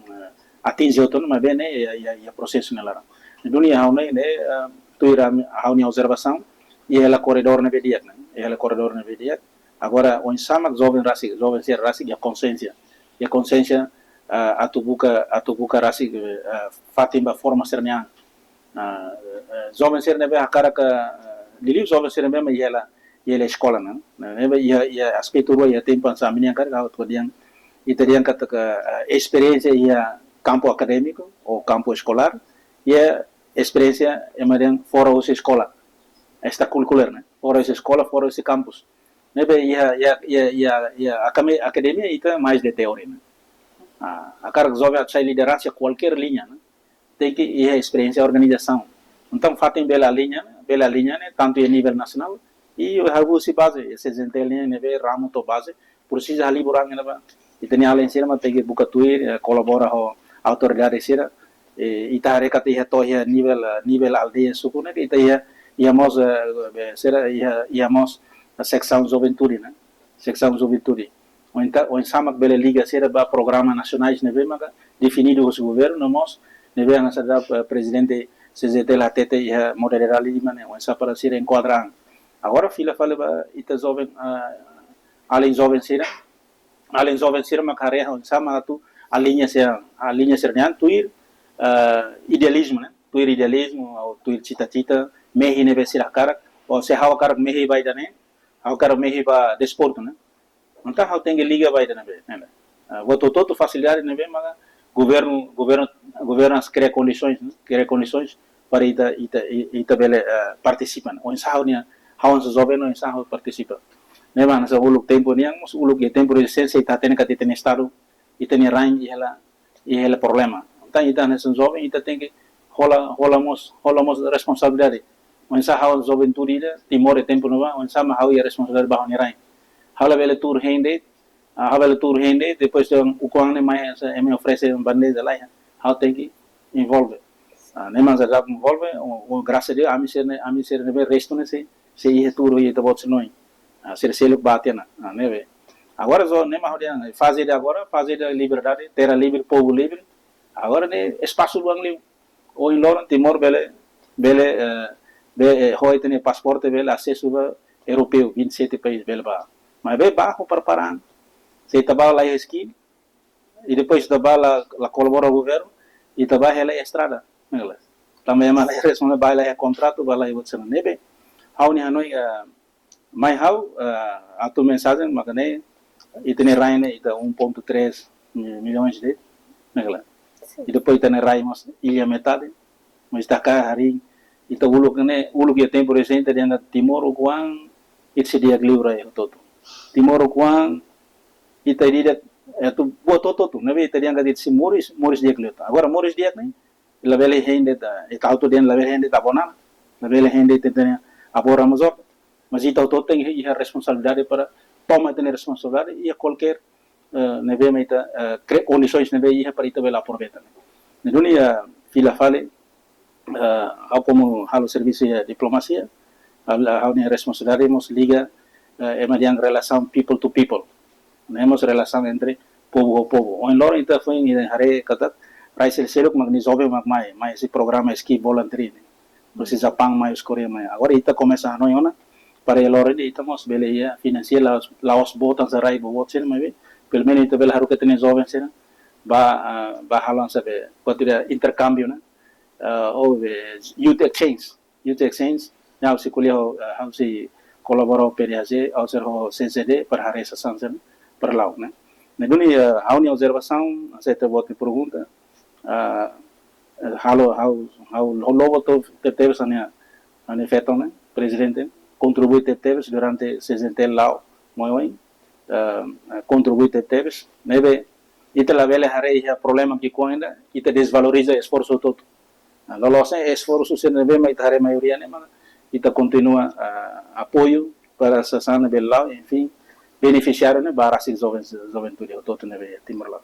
eh, atinje hotu, maibé ne'e, iha, iha, iha prosesu nia laran. Duni ha'u hanoin ne'e, eh, tuir ami, ha'u-nia observasaun, iha hela korredór ne'ebé di'ak, ne'e. Iha hela korredór ne'ebé di'ak. Agora, oinsá mak joven rasik, joven sira rasik iha konsiénsia. Iha konsiénsia, ah, atu buka, atu buka rasik, eh, ah, fatin ba forma sira-nian. Ah, eh, joven sira ne'ebé hakarak, ah, liuliu joven sira ne'ebé mak iha hela, iha hela eskola, ne'e. Ne'ebé iha, iha aspetu rua iha tempu hanesan ami-nian karik ha'u atu dehan, ita dehan katak, ah, esperiénsia iha kampu akadémiku ou kampu eskolár, iha esperiénsia ema dehan fora husi eskola, extrakurrikulár, ne'e. Fora husi eskola, fora husi kampus. Ne'ebé iha, iha, iha, iha, iha akame-, akademia ita mais de teoria, ne'e. Ah, hakarak joven atu sai lideransa kualkér liña, ne'e, tenke iha esperiénsia organizasaun. Entaun, fatin bele aliña, bele aliña, ne'e, tantu iha nivel nasionál, i hahú husi baze, C N T L nian ne'ebé ramu to'o baze, presiza halibur an ne'ebá. Ita-nia alin sira mak tenke buka tuir, eh, kolabora ho autoridade sira, eh, ita haree katak iha to'o iha nivel, eh, nivel aldeia suku ne'e, ita iha, iha mós, eh, be, sira iha, iha mós seksaun juventude, ne'e. seksaun juventude. Oinsá, oinsá mak bele liga sira ba programa nasionais ne'ebé maka definidu husi governu, no mós ne'ebé hanesan, eh, prezidente C Z T L hatete iha modalidade lima ne'e, oinsá para sira enkuadra an. Agora fila fali ba ita joven, ah, alin joven sira, alin joven sira mak haree oinsá mak atu aliña sira, aliña sira-nian tuir, ah, idealizmu ne'e, tuir idealizmu, ou tuir cita-cita, mehi ne'ebé sira hakarak, ou se ha'u hakarak mehi ba ida-ne'e, ha'u hakarak mehi ba desportu ne'e. Entaun ha'u tenke liga ba ida-ne'ebé, ne'e. Ah, buat hotu-hotu fasilidade ne'ebé maka governu, governu, governu sei kria kondisoens, ne'e? Kria kondisoens para ita, ita, i-, ita bele, eh, partisipa, ne'e. Oinsá ha'u-nia, ha'u hanesan joven, oinsá ha'u partisipa. Ne'e mak hanesan uluk tempu nian, mós uluk iha tempu rezisténsia ita hatene katak ita-nia estadu, ita-nia rain iha hela, iha hela problema. Entaun ita hanesan joven, ita tenke hola, hola mós, hola mós responsabilidade. Oinsá ha'u juventude ida, Timor iha tempu ne'ebá, oinsá mak ha'u iha responsabilidade ba ha'u-nia rain. Ha'u labele tuur hein de'it, ah, ha'u labele tuur hein de'it, depois de ukun-an ne'e mai hanesan ema oferese bandeja, laiha. Ha'u tenke envolve. Ah, ne'e mak hanesan envolve, o, o, grasas a Deus, ami sira ne'e, ami sira ne'ebé restu ne'e sei, sei iha tuur iha ita-boot sira-nia oin. Ah, sira seluk bá tiha ona, ah, ne'ebé. Agora só, ne'e mak ha'u dehan, faze ida agora, faze ida liberdade, terra livre, povo livre. Agora ne'e espasu luan liu. Ohin loron Timor bele, bele, eh, be, eh, ho ita-nia pasaporte bele asesu ba europeu, vinte e sete país bele bá. Maibé bá ho prepara an. Se ita bá la iha skill, i depois ita bá la, la kolabora ho governu, ita bá hela estrada. Tanba ema la iha responsabilidade, bá la iha kontratu, bá la iha buat sira-ne'ebé. Ha'u-nia hanoin, eh, mai ha'u, eh, atu mensajen maka ne'e, ita-nia rain ne'e ita um ponto três milhões de, ne'e kala. Sin. I depois ita-nia rain mós iha metade, mas ita hakarak harii, ita uluk ne'e, uluk iha tempu rezisténsia ita dehan katak Timor ukun-an, ita sei di'ak liu rai hotu-hotu. Timor ukun-an, ita di'ak, eh, atu buat hotu-hotu, ne'ebé ita dehan katak ita sei moris, moris di'ak liu. Agora moris di'ak ne'e, labele hein de'it, ita hotu dehan labele hein de'it abonan, labele hein de'it ita-nia avó Ramos Horta. Mas ita hotu tenke iha responsabilidade para toma ita-nia responsabilidade iha kualkér, eh, ne'ebé mak ita, eh, kria kondisoens ne'ebé iha para ita bele aproveita. Ne'e duni, eh, fila fali, eh, ha'u komu halo servisu iha diplomasia, ha'u, ha'u-nia responsabilidade mós liga, eh, ema dehan relasaun people to people. Ne'e mós relasaun entre povu ho povu. Ohin loron ita foin ita haree katak rai sel-, seluk mak nia joven mak mai, mai husi programa Ski Volunteer ne'e. Husi Japaun mai, husi Koreia mai. Agora ita komesa hanoin ona, para iha loron ida ita mós bele iha finansia la'ós, la'ós boot hanesan rai boboot sira, maibé pelumenus ita bele haruka ita-nia joven sira bá, ah, bá halo hanesan be, buat ida interkámbiu ne'e. Ah, ou be youth exchange. Youth exchange, ne'e ha'u sei ko'alia ho, eh, ha'u sei kolabora ho P D H C, ha'u sei ho C C D, para haree sasán sira para la'o, ne'e. Ne'e duni, eh, ha'u-nia observasaun, hanesan ita-boot nia pergunta, ah, eh, halo, ha'u, ha'u, ha'u lobo tebes, tebes ha'u-nia, ha'u-nia feton, ne'e, prezidente, kontribui tebes durante C Z T la'o, moe oin, eh, kontribui tebes, ne'ebé, ita labele haree iha problema ki'ikoan ida, ita desvaloriza esforsu hotu-hotu. Ah, loloos ne'e esforsu sira ne'ebé mak ita haree maioria ne'e mak ita kontinua, ah, apoiu para sasán ne'e bele la'o, enfin, benefisiáriu ne'e ba rasik joven, juventude hotu-hotu ne'ebé Timor la'o.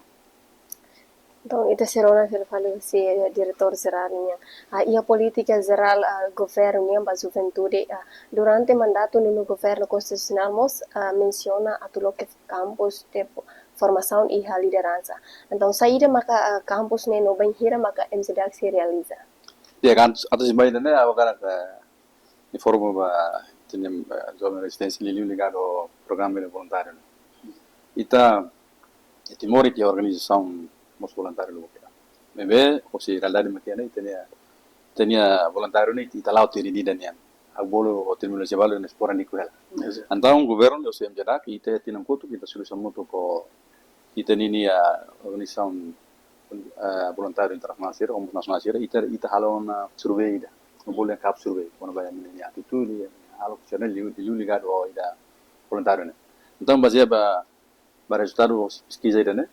Entaun, ita sei rona fila fali husi, eh, diretór jerál nian. Ah, iha polítika jerál, ah, governu nian ba juventude, ah, durante mandatu ninia governu konstitusionál mós, ah, mensiona atu loke kampus de formasaun iha lideransa. Entaun, saida maka, ah, kampus ne'e no bainhira maka M C D A C sei realiza? Ya, kan, atu sei ba ida-ne'e, agora, eh, informa ba, ita-nia, eh, joven rezisténsia liuliu ligadu ho programa de voluntáriu. Ita, iha Timor, iha organizasaun mós voluntáriu loke. Maibé, husi realidade mak iha ne'e, ita-nia, ita-nia voluntáriu ne'e, ita la'o tiha ida-idak nian. Ha'u bolu ho terminolojia balu ne'e esporádiku hela. Yes, sir. Entaun, governu, husi M C D A C, ita tinan kotuk, ita servisu hamutuk ho ita-nia, ah, organizasaun, ah, voluntáriu internasionál sira, ou nasionál sira, ita, ita halo ona survei ida. Ha'u bolu dehan kapu survei, kona-ba ema nia atitude, halo kuestionáriu liu, liu ligadu ho ida voluntáriu ne'e. Entaun, bazeia ba, ba rezultadu peskiza ida-ne'e,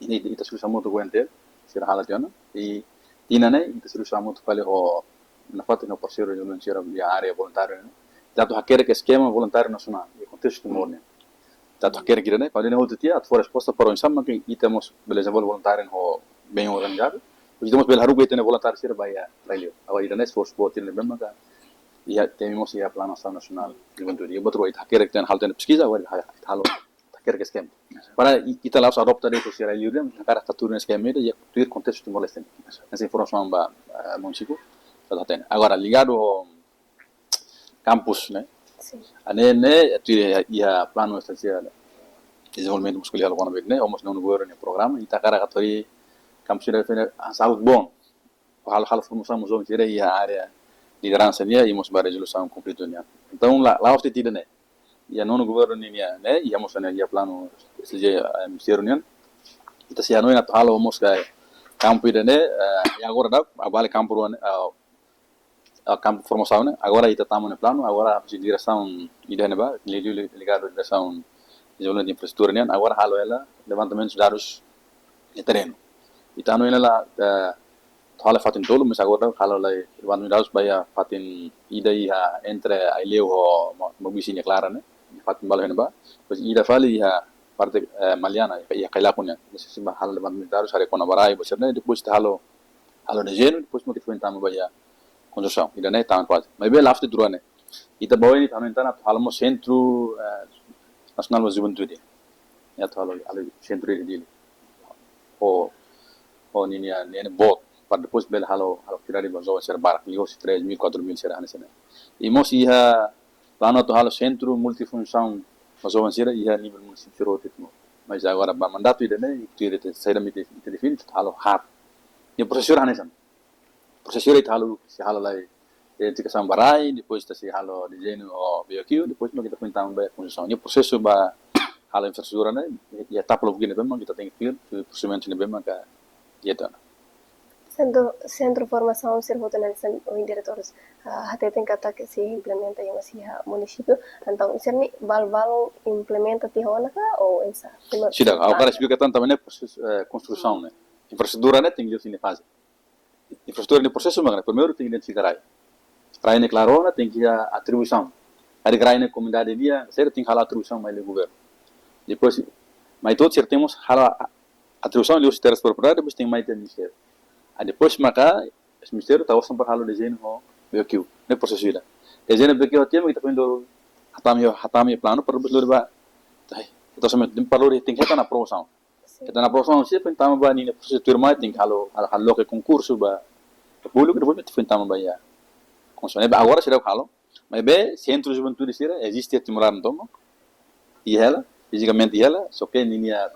ita, ita servisu hamutuk ho O N T L, sira halo tiha ona, i tinan ne'e, ita servisu hamutuk fali ho, nafatin ho parseiru de Uniaun sira iha área voluntáriu ne'e. Ita atu hakerek eskema voluntáriu nasionál, iha kontestu Timor nian. Ita atu hakerek ida-ne'e, para ida-ne'e hotu tiha, atu fó resposta para oinsá mak ita mós bele dezenvolve voluntáriu ho bem organizadu. Depois ita mós bele haruka ita-nia voluntáriu sira ba iha rai liur. Agora ida-ne'e esforsu boot ida-ne'e, bem maka Iha, temi mós iha Planu Asaun Nasionál Juventude. Iha buat rua, ita hakerek tiha ona, halo tiha ona peskiza, agora ita ha-, ita halo, ita hakerek eskema. Para i-, ita la'ós adopta de'it husi rai-li'ur nian, ita hakarak atu tuir ona eskema ida, iha tuir kontestu Timor-Leste. Hanesan informasaun ba, eh, munisípiu, ita hatene. Agora, ligadu ho kampus, ne'e? Sin. Ne'e, ne'e, atu iha, iha planu estratéjiku dezenvolvimentu mós ko'alia ho kona-ba ne'e, ho mós nonu governu nia programa, ita hakarak atu harii kampus ida fene, ah, saúde bom. Halo, halo formasaun mós joven sira iha área lideransa nian, i mós ba rezolusaun konflitu nian. Entaun, la, la'ós de'it ida-ne'e. Iha nonu governu nian, ne'e, iha mós ne'e, iha planu S L J, eh, ministériu nian. Ita sei hanoin atu halo mós ka kampu ida-ne'e, eh, iha agora daudaun, ah, bele kampu rua ne'e, ah, ah, kampu formasaun ne'e, agora ita tama ona planu, agora husi diresaun ida-ne'ebá, li-, li-, li-, ligadu diresaun dezenvolvimentu infraestrutura nian, agora halo hela levantamentu dadus iha terrenu. Ita hanoin hela, eh, halo fatin tolu, mas agora halo lai levantamentu dadus ba iha fatin ida iha entre Aileu ho Mo-, Maubisse nia klaran ne'e, fatin balu iha ne'ebá. Depois ida fali iha parte, eh, Maliana, iha Cailaco nian. Ne'e sei bá halo levantamentu dadus, haree kona-ba rai, buat sira-ne'e, depois ita halo, halo dezeñu, depois mak ita foin tama ba iha konstrusaun. Ida-ne'e tama faze. Maibé la'ós de'it rua ne'e. Ita ba oin ita hanoin tan atu halo mós Sentru, eh, Nasionál ba Juventude. Ne'e atu halo, halo sentru ida iha Dili. Ho, ho ninia, ninia boot. Para depois bele halo, halo atividade ba joven sira barak, liuhosi três mil, quatro mil sira hanesan ne'e. I mós iha planu atu halo sentru multifunsaun ba joven sira iha nivel munisípiu sira hotu. Mas agora ba mandatu ida-ne'e, ita, ita, saida mak ita, ita define, ita halo hub. Nia prosesu hanesan. Prosesu ita halo, sei halo lai identifikasaun ba rai, depois ita sei halo dezeñu ho B O Q, depois mak ita foin tama ba konstrusaun. Nia prosesu ba halo infraestrutura ne'e, iha etapa lubuk ne'ebé mak ita tenke tuir, tuir prosedimentu ne'ebé mak ita. Sentru, sentru formasaun sira hotu ne'e, sen-, ohin diretór, ah, hateten katak sei implementa iha mós iha munisípiu, entaun sira-ne'e balu-balu implementa tiha ona ka, ou oinsá? Seidauk, ha'u hakarak esplika tan tanba ne'e prosesu, eh, konstrusaun ne'e. Infraestrutura ne'e tenke liu sini faze. Infraestrutura nia prosesu mak ne'e, primeiru tenke identifika rai. Rai ne'e klaru ona, tenke iha atribuisaun. Rai ne'e komunidade nian, sira tenke halo atribuisaun mai iha governu. Depois, mai hotu sira tenke mós halo a-, atribuisaun liuhosi terras propriedade, depois tenke mai iha ministériu. Ah, depois maka ministériu tau osan para halo dezeñu ho B O Q. Ne'e prosesu ida. Dezeñu B O Q tiha mak ita foin lori, hatama iha, hatama iha planu, para depois lori ba, tai, ita orsamentu, para lori tenke hetan aprovasaun. Sin. Ita-nia aprovasaun sira foin tama ba ninia prosesu tuirmai, tenke halo, halo, halo loke konkursu ba públiku, depois mak ita foin tama ba iha konstrusaun. Ne'ebé agora seidauk halo, maibé sentru juventude sira eziste iha Timor-Leste tomak. Iha hela, fizikamente iha hela, só ke ninia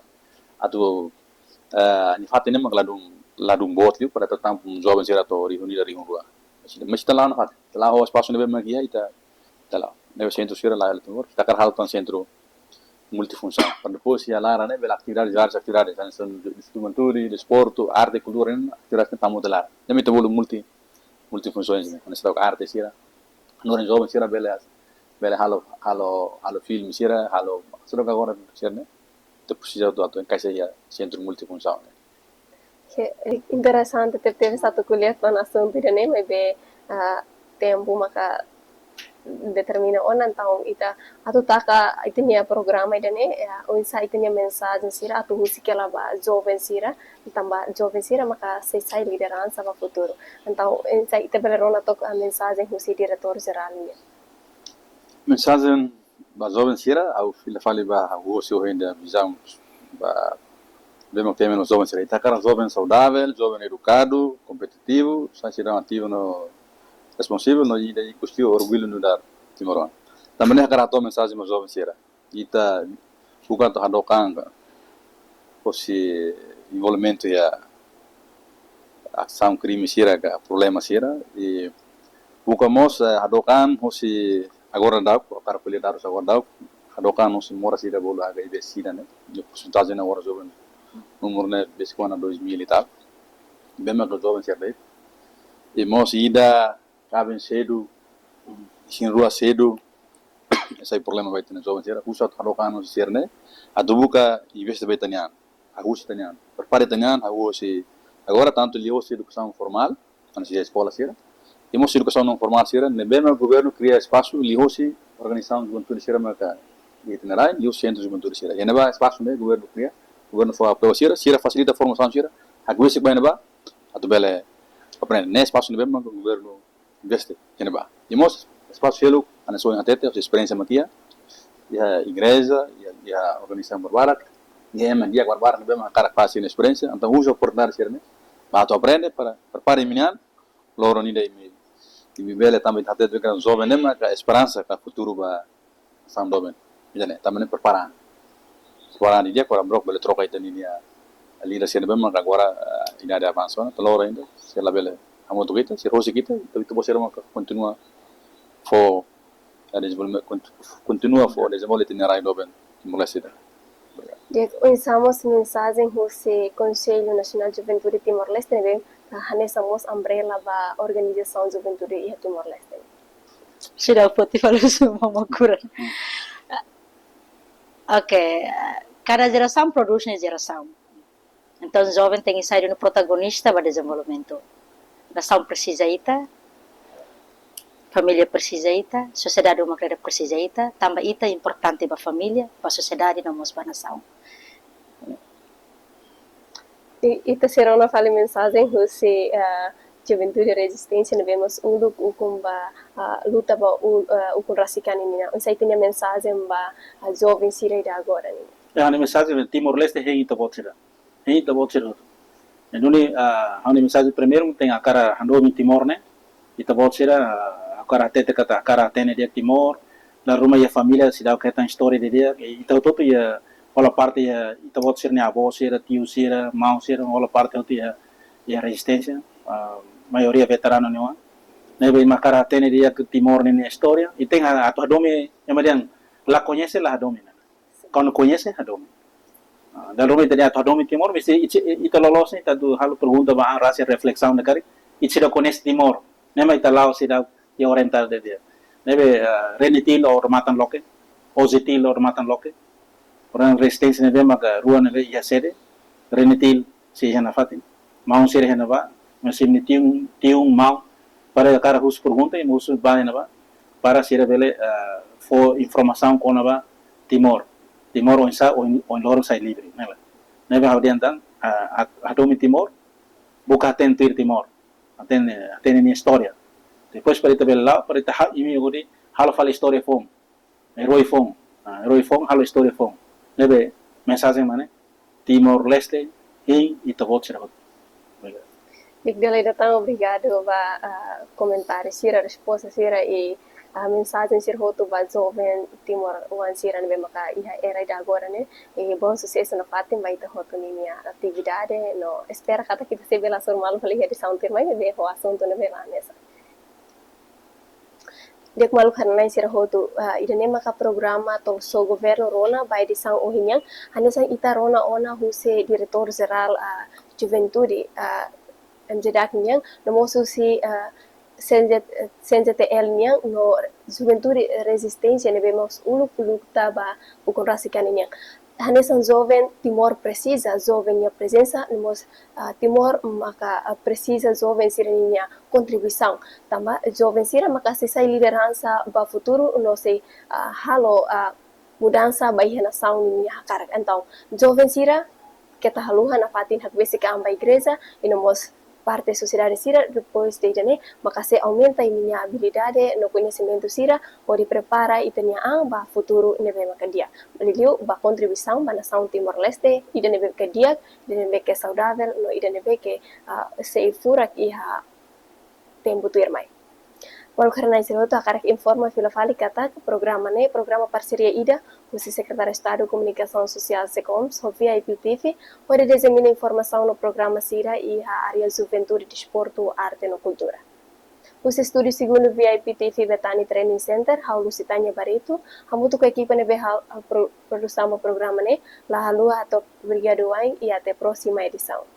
atu, eh, nia fatin ne'e mak ladún, ladún boot liu para atu tama joven sira atu rihun ida, rihun rua. Mas, mas ita la'o nafatin, ita la'o ho espasu ne'ebé mak iha, ita, ita la'o. Ne'ebé sentru sira la'o iha Timor, ita hakarak halo tan sentru multifunsaun. Para depois iha laran ne'e bele atividade, várias atividades, hanesan juventude, desportu, arte, kultura, ne'e atividade ne'e tama iha laran. Ne'e mak ita bolu multi, multifunsaun, hanesan arte sira. Hanorin joven sira bele, bele halo, halo, halo filme sira, halo, sira agora sira-ne'e. Ita presiza atu, atu enkaixa iha sentru multifunsaun ne'e. Ke interesante, tebetebes atu ko'alia tan asuntu ida-ne'e, maibé, ah, tempu maka determina ona, entaun ita atu taka ita-nia programa ida-ne'e, eh, oinsá ita-nia mensajen sira atu husik hela ba joven sira, tanba joven sira maka sei sai lideransa ba futuru. Entaun, oinsá ita bele rona took, ah, mensajen husi diretór jerál nian. Mensajen ba joven sira, ha'u fila fali ba ha'u hosi ohin nia vizaun ba ne'ebé mak temi ho joven sira. Ita hakarak joven saudavel, joven edukadu, kompetitivu, sai sidadaun ativu no responsivel, no ida ikus liu orgullu nu'udar timoroan. Tanba ne'e hakarak hato'o mensajen ba joven sira. Ita buka atu hadook an ka, hosi envolvimentu iha asaun krime sira ka problema sira. I buka mós, eh, hadook an hosi agora daudauk, hakarak ko'alia dadus agora daudauk, hadook an hosi moras ida bolu H I V sida ne'e. Nia porsentajen agora joven, númeru ne'e besik ona dois mil e tal. Ne'ebé mak joven sira de'it. I mós ida kaben sedu, isin-rua sedu, sai problema ba ita-nia joven sira, husu atu hadook an hosi sira-ne'e, atu buka investe ba ita-nia an, hahú husi ita-nia an, prepara ita-nia an, hahú husi, agora tantu liuhosi edukasaun formál, hanesan eskola sira, i mós edukasaun naun formál sira, ne'ebé mak governu kria espasu liuhosi organizasaun juventude sira maka iha ita-nia rai, liuhosi sentru juventude sira. Iha ne'ebá espasu ne'e governu kria, governu fó apoiu sira, sira fasilita formasaun sira, hahú husi ba iha ne'ebá, atu bele aprende. Ne'e espasu ne'ebé mak governu investe iha ne'ebá. I mós, Espasu seluk, hanesan ohin hatete, esperiénsia mak iha, iha igreja, iha, iha organizasaun barbarak, iha ema di'ak barbarak ne'ebé mak hakarak fahe sira-nia esperiénsia, entaun uza oportunidade sira-ne'e ba atu aprende para, para prepara imi-nia an, loron ida imi, imi bele tanba ita hatete katak joven ne'e maka esperansa ka futuru ba nasaun doben. Ida-ne'e, tanba ne'e prepara an. Prepara an di'ak para ema bele troka ita-nia líder sira ne'ebé mak agora, eh, idade avansa ona, entaun loron ida, sira labele hamutuk ita, sira husik ita, entaun ita-boot sira maka kontinua fó, eh, dezenvolve, kont-, kontinua fó dezenvolve ita-nia rai doben Timor-Leste ida. Obrigadu. Di'ak, oinsá mós mensajen husi Konsellu Nasionál Juventude Timor-Leste ne'ebé hanesan mós umbrella ba organizasaun juventude iha Timor-Leste? Seidauk foti fali husi mama kura. Oke, kada jerasaun prodús nia jerasaun. Entaun, joven tenke sai duni protagonista ba dezenvolvimentu. Nasaun presiza ita, família presiza ita, sosiedade uma kreda presiza ita, tanba ita importante ba família, ba sosiedade no mós ba nasaun. I, ita sei rona fali mensajen husi, ah, Juventude Rezisténsia ne'ebé mós uluk ukun ba, ah, luta ba u-, ah, ukun rasik an nian. Oinsá ita-nia mensajen ba, ah, joven sira ida agora nian? Ya, ha'u-nia mensajen ba Timor-Leste hein ita-boot sira. Hein ita-boot sira hotu. Ne'e duni, ah, ha'u-nia mensajen primeiru tenke hakarak hadomi Timor ne'e. Ita-boot sira, ah, hakarak hatete katak hakarak hatene di'ak Timor. Dala ruma iha família seidauk hetan istória didi'ak. I ita hotu-hotu iha hola parte iha ita-boot sira-nia avó sira, tiu sira, maun sira, hola parte hotu iha, iha rezisténsia. Ah, maioria veteranu nian. Ne'ebé mak hakarak hatene di'ak Timor nia istória. I tenke atu hadomi, ema dehan la koñese la hadomi, ne'e. Kuandu koñese, hadomi. Ah, dala ruma ita dehan atu hadomi Timor, mesti ita, ita loloos ne'e, ita atu halo pergunta ba an, rasik reflesaun ne'e karik, ita seidauk koñese Timor. Ne'e mak ita la'o seidauk iha orientadu di'ak. Ne'ebé, ah, RENETIL odamatan loke, OJETIL odamatan loke. Orang rezisténsia ne'ebé maka rua ne'ebé iha sede, RENETIL sei iha nafatin. Maun sira iha ne'ebá, maun sira-nia tiun, tiun, maun, para hakarak husu pergunta, imi husu ba iha ne'ebá, para sira bele, eh, fó informasaun kona-ba Timor. Timor oinsá, oin, oin loron sai livre, ne'e lae. Ne'ebé ha'u dehan tan, ah, ah, hadomi Timor, buka hatene tuir Timor. Hatene, hatene nia istória. Depois para ita bele la'o, para ita ha, imi hodi halo fali istória foun. Erói foun. Ah, erói foun, halo istória foun. Ne'ebé mensajen mak ne'e, Timor-Leste, hein ita-boot sira hotu. Obrigadu. Di'ak, dala ida tan obrigadu ba, ah, komentáriu sira, resposta sira i, ah, mensajen sira hotu ba joven timoroan sira ne'ebé maka iha era ida agora ne'e. I bom susesu nafatin ba ita hotu ninia atividade, no espera katak ita sei bele hasoru malu fali iha edisaun tuirmai ne'ebé ho asuntu ne'ebé la hanesan. Di'ak maluk haree-na'in sira hotu, ah, ida-ne'e maka programa Talk Show Governu rona ba edisaun ohin nian, hanesan ita rona ona husi Diretór Jerál, ah, Juventude, ah, M J D A C nian, no mós husi, ah, C N J, C N J T L nian, no Juventude Rezisténsia ne'ebé mós uluk luta ba ukun rasik an nian. Hanesan joven Timor presiza joven nia prezensa, no mós, ah, Timor maka, ah, presiza joven sira-ninia kontribuisaun. Tanba joven sira maka sei sai lideransa ba futuru no sei, ah, halo, ah, mudansa ba iha nasaun ninia hakarak. Entaun, joven sira keta haluha nafatin hakbesik an ba igreja, i no mós parte sosiedade sira, depois de ida-ne'e, maka sei aumenta imi-nia abilidade no koñesimentu sira, hodi prepara ita-nia an ba futuru ne'ebé maka di'ak. Liuliu ba kontribuisaun ba nasaun Timor-Leste, ida ne'ebé ke di'ak, ida ne'ebé ke saudavel, no ida ne'ebé ke, ah, sei furak iha tempu tuirmai. Maluk haree-na'in sira hotu, hakarak informa fila fali katak programa ne'e programa parseria ida husi Sekretáriu Estadu Komunikasaun Sosiál, SEKOMS, ho V I P T V, hodi dizemina informasaun no programa sira iha área juventude, desportu, arte no kultura. Husi estúdiu segundu V I P T V Betani Training Center, ha'u Lusitania Barreto, hamutuk ho ekipa ne'ebé halo, halo pro-, produsaun ba programa ne'e, la haluha hato'o obrigadu wa'in i até próxima edisaun.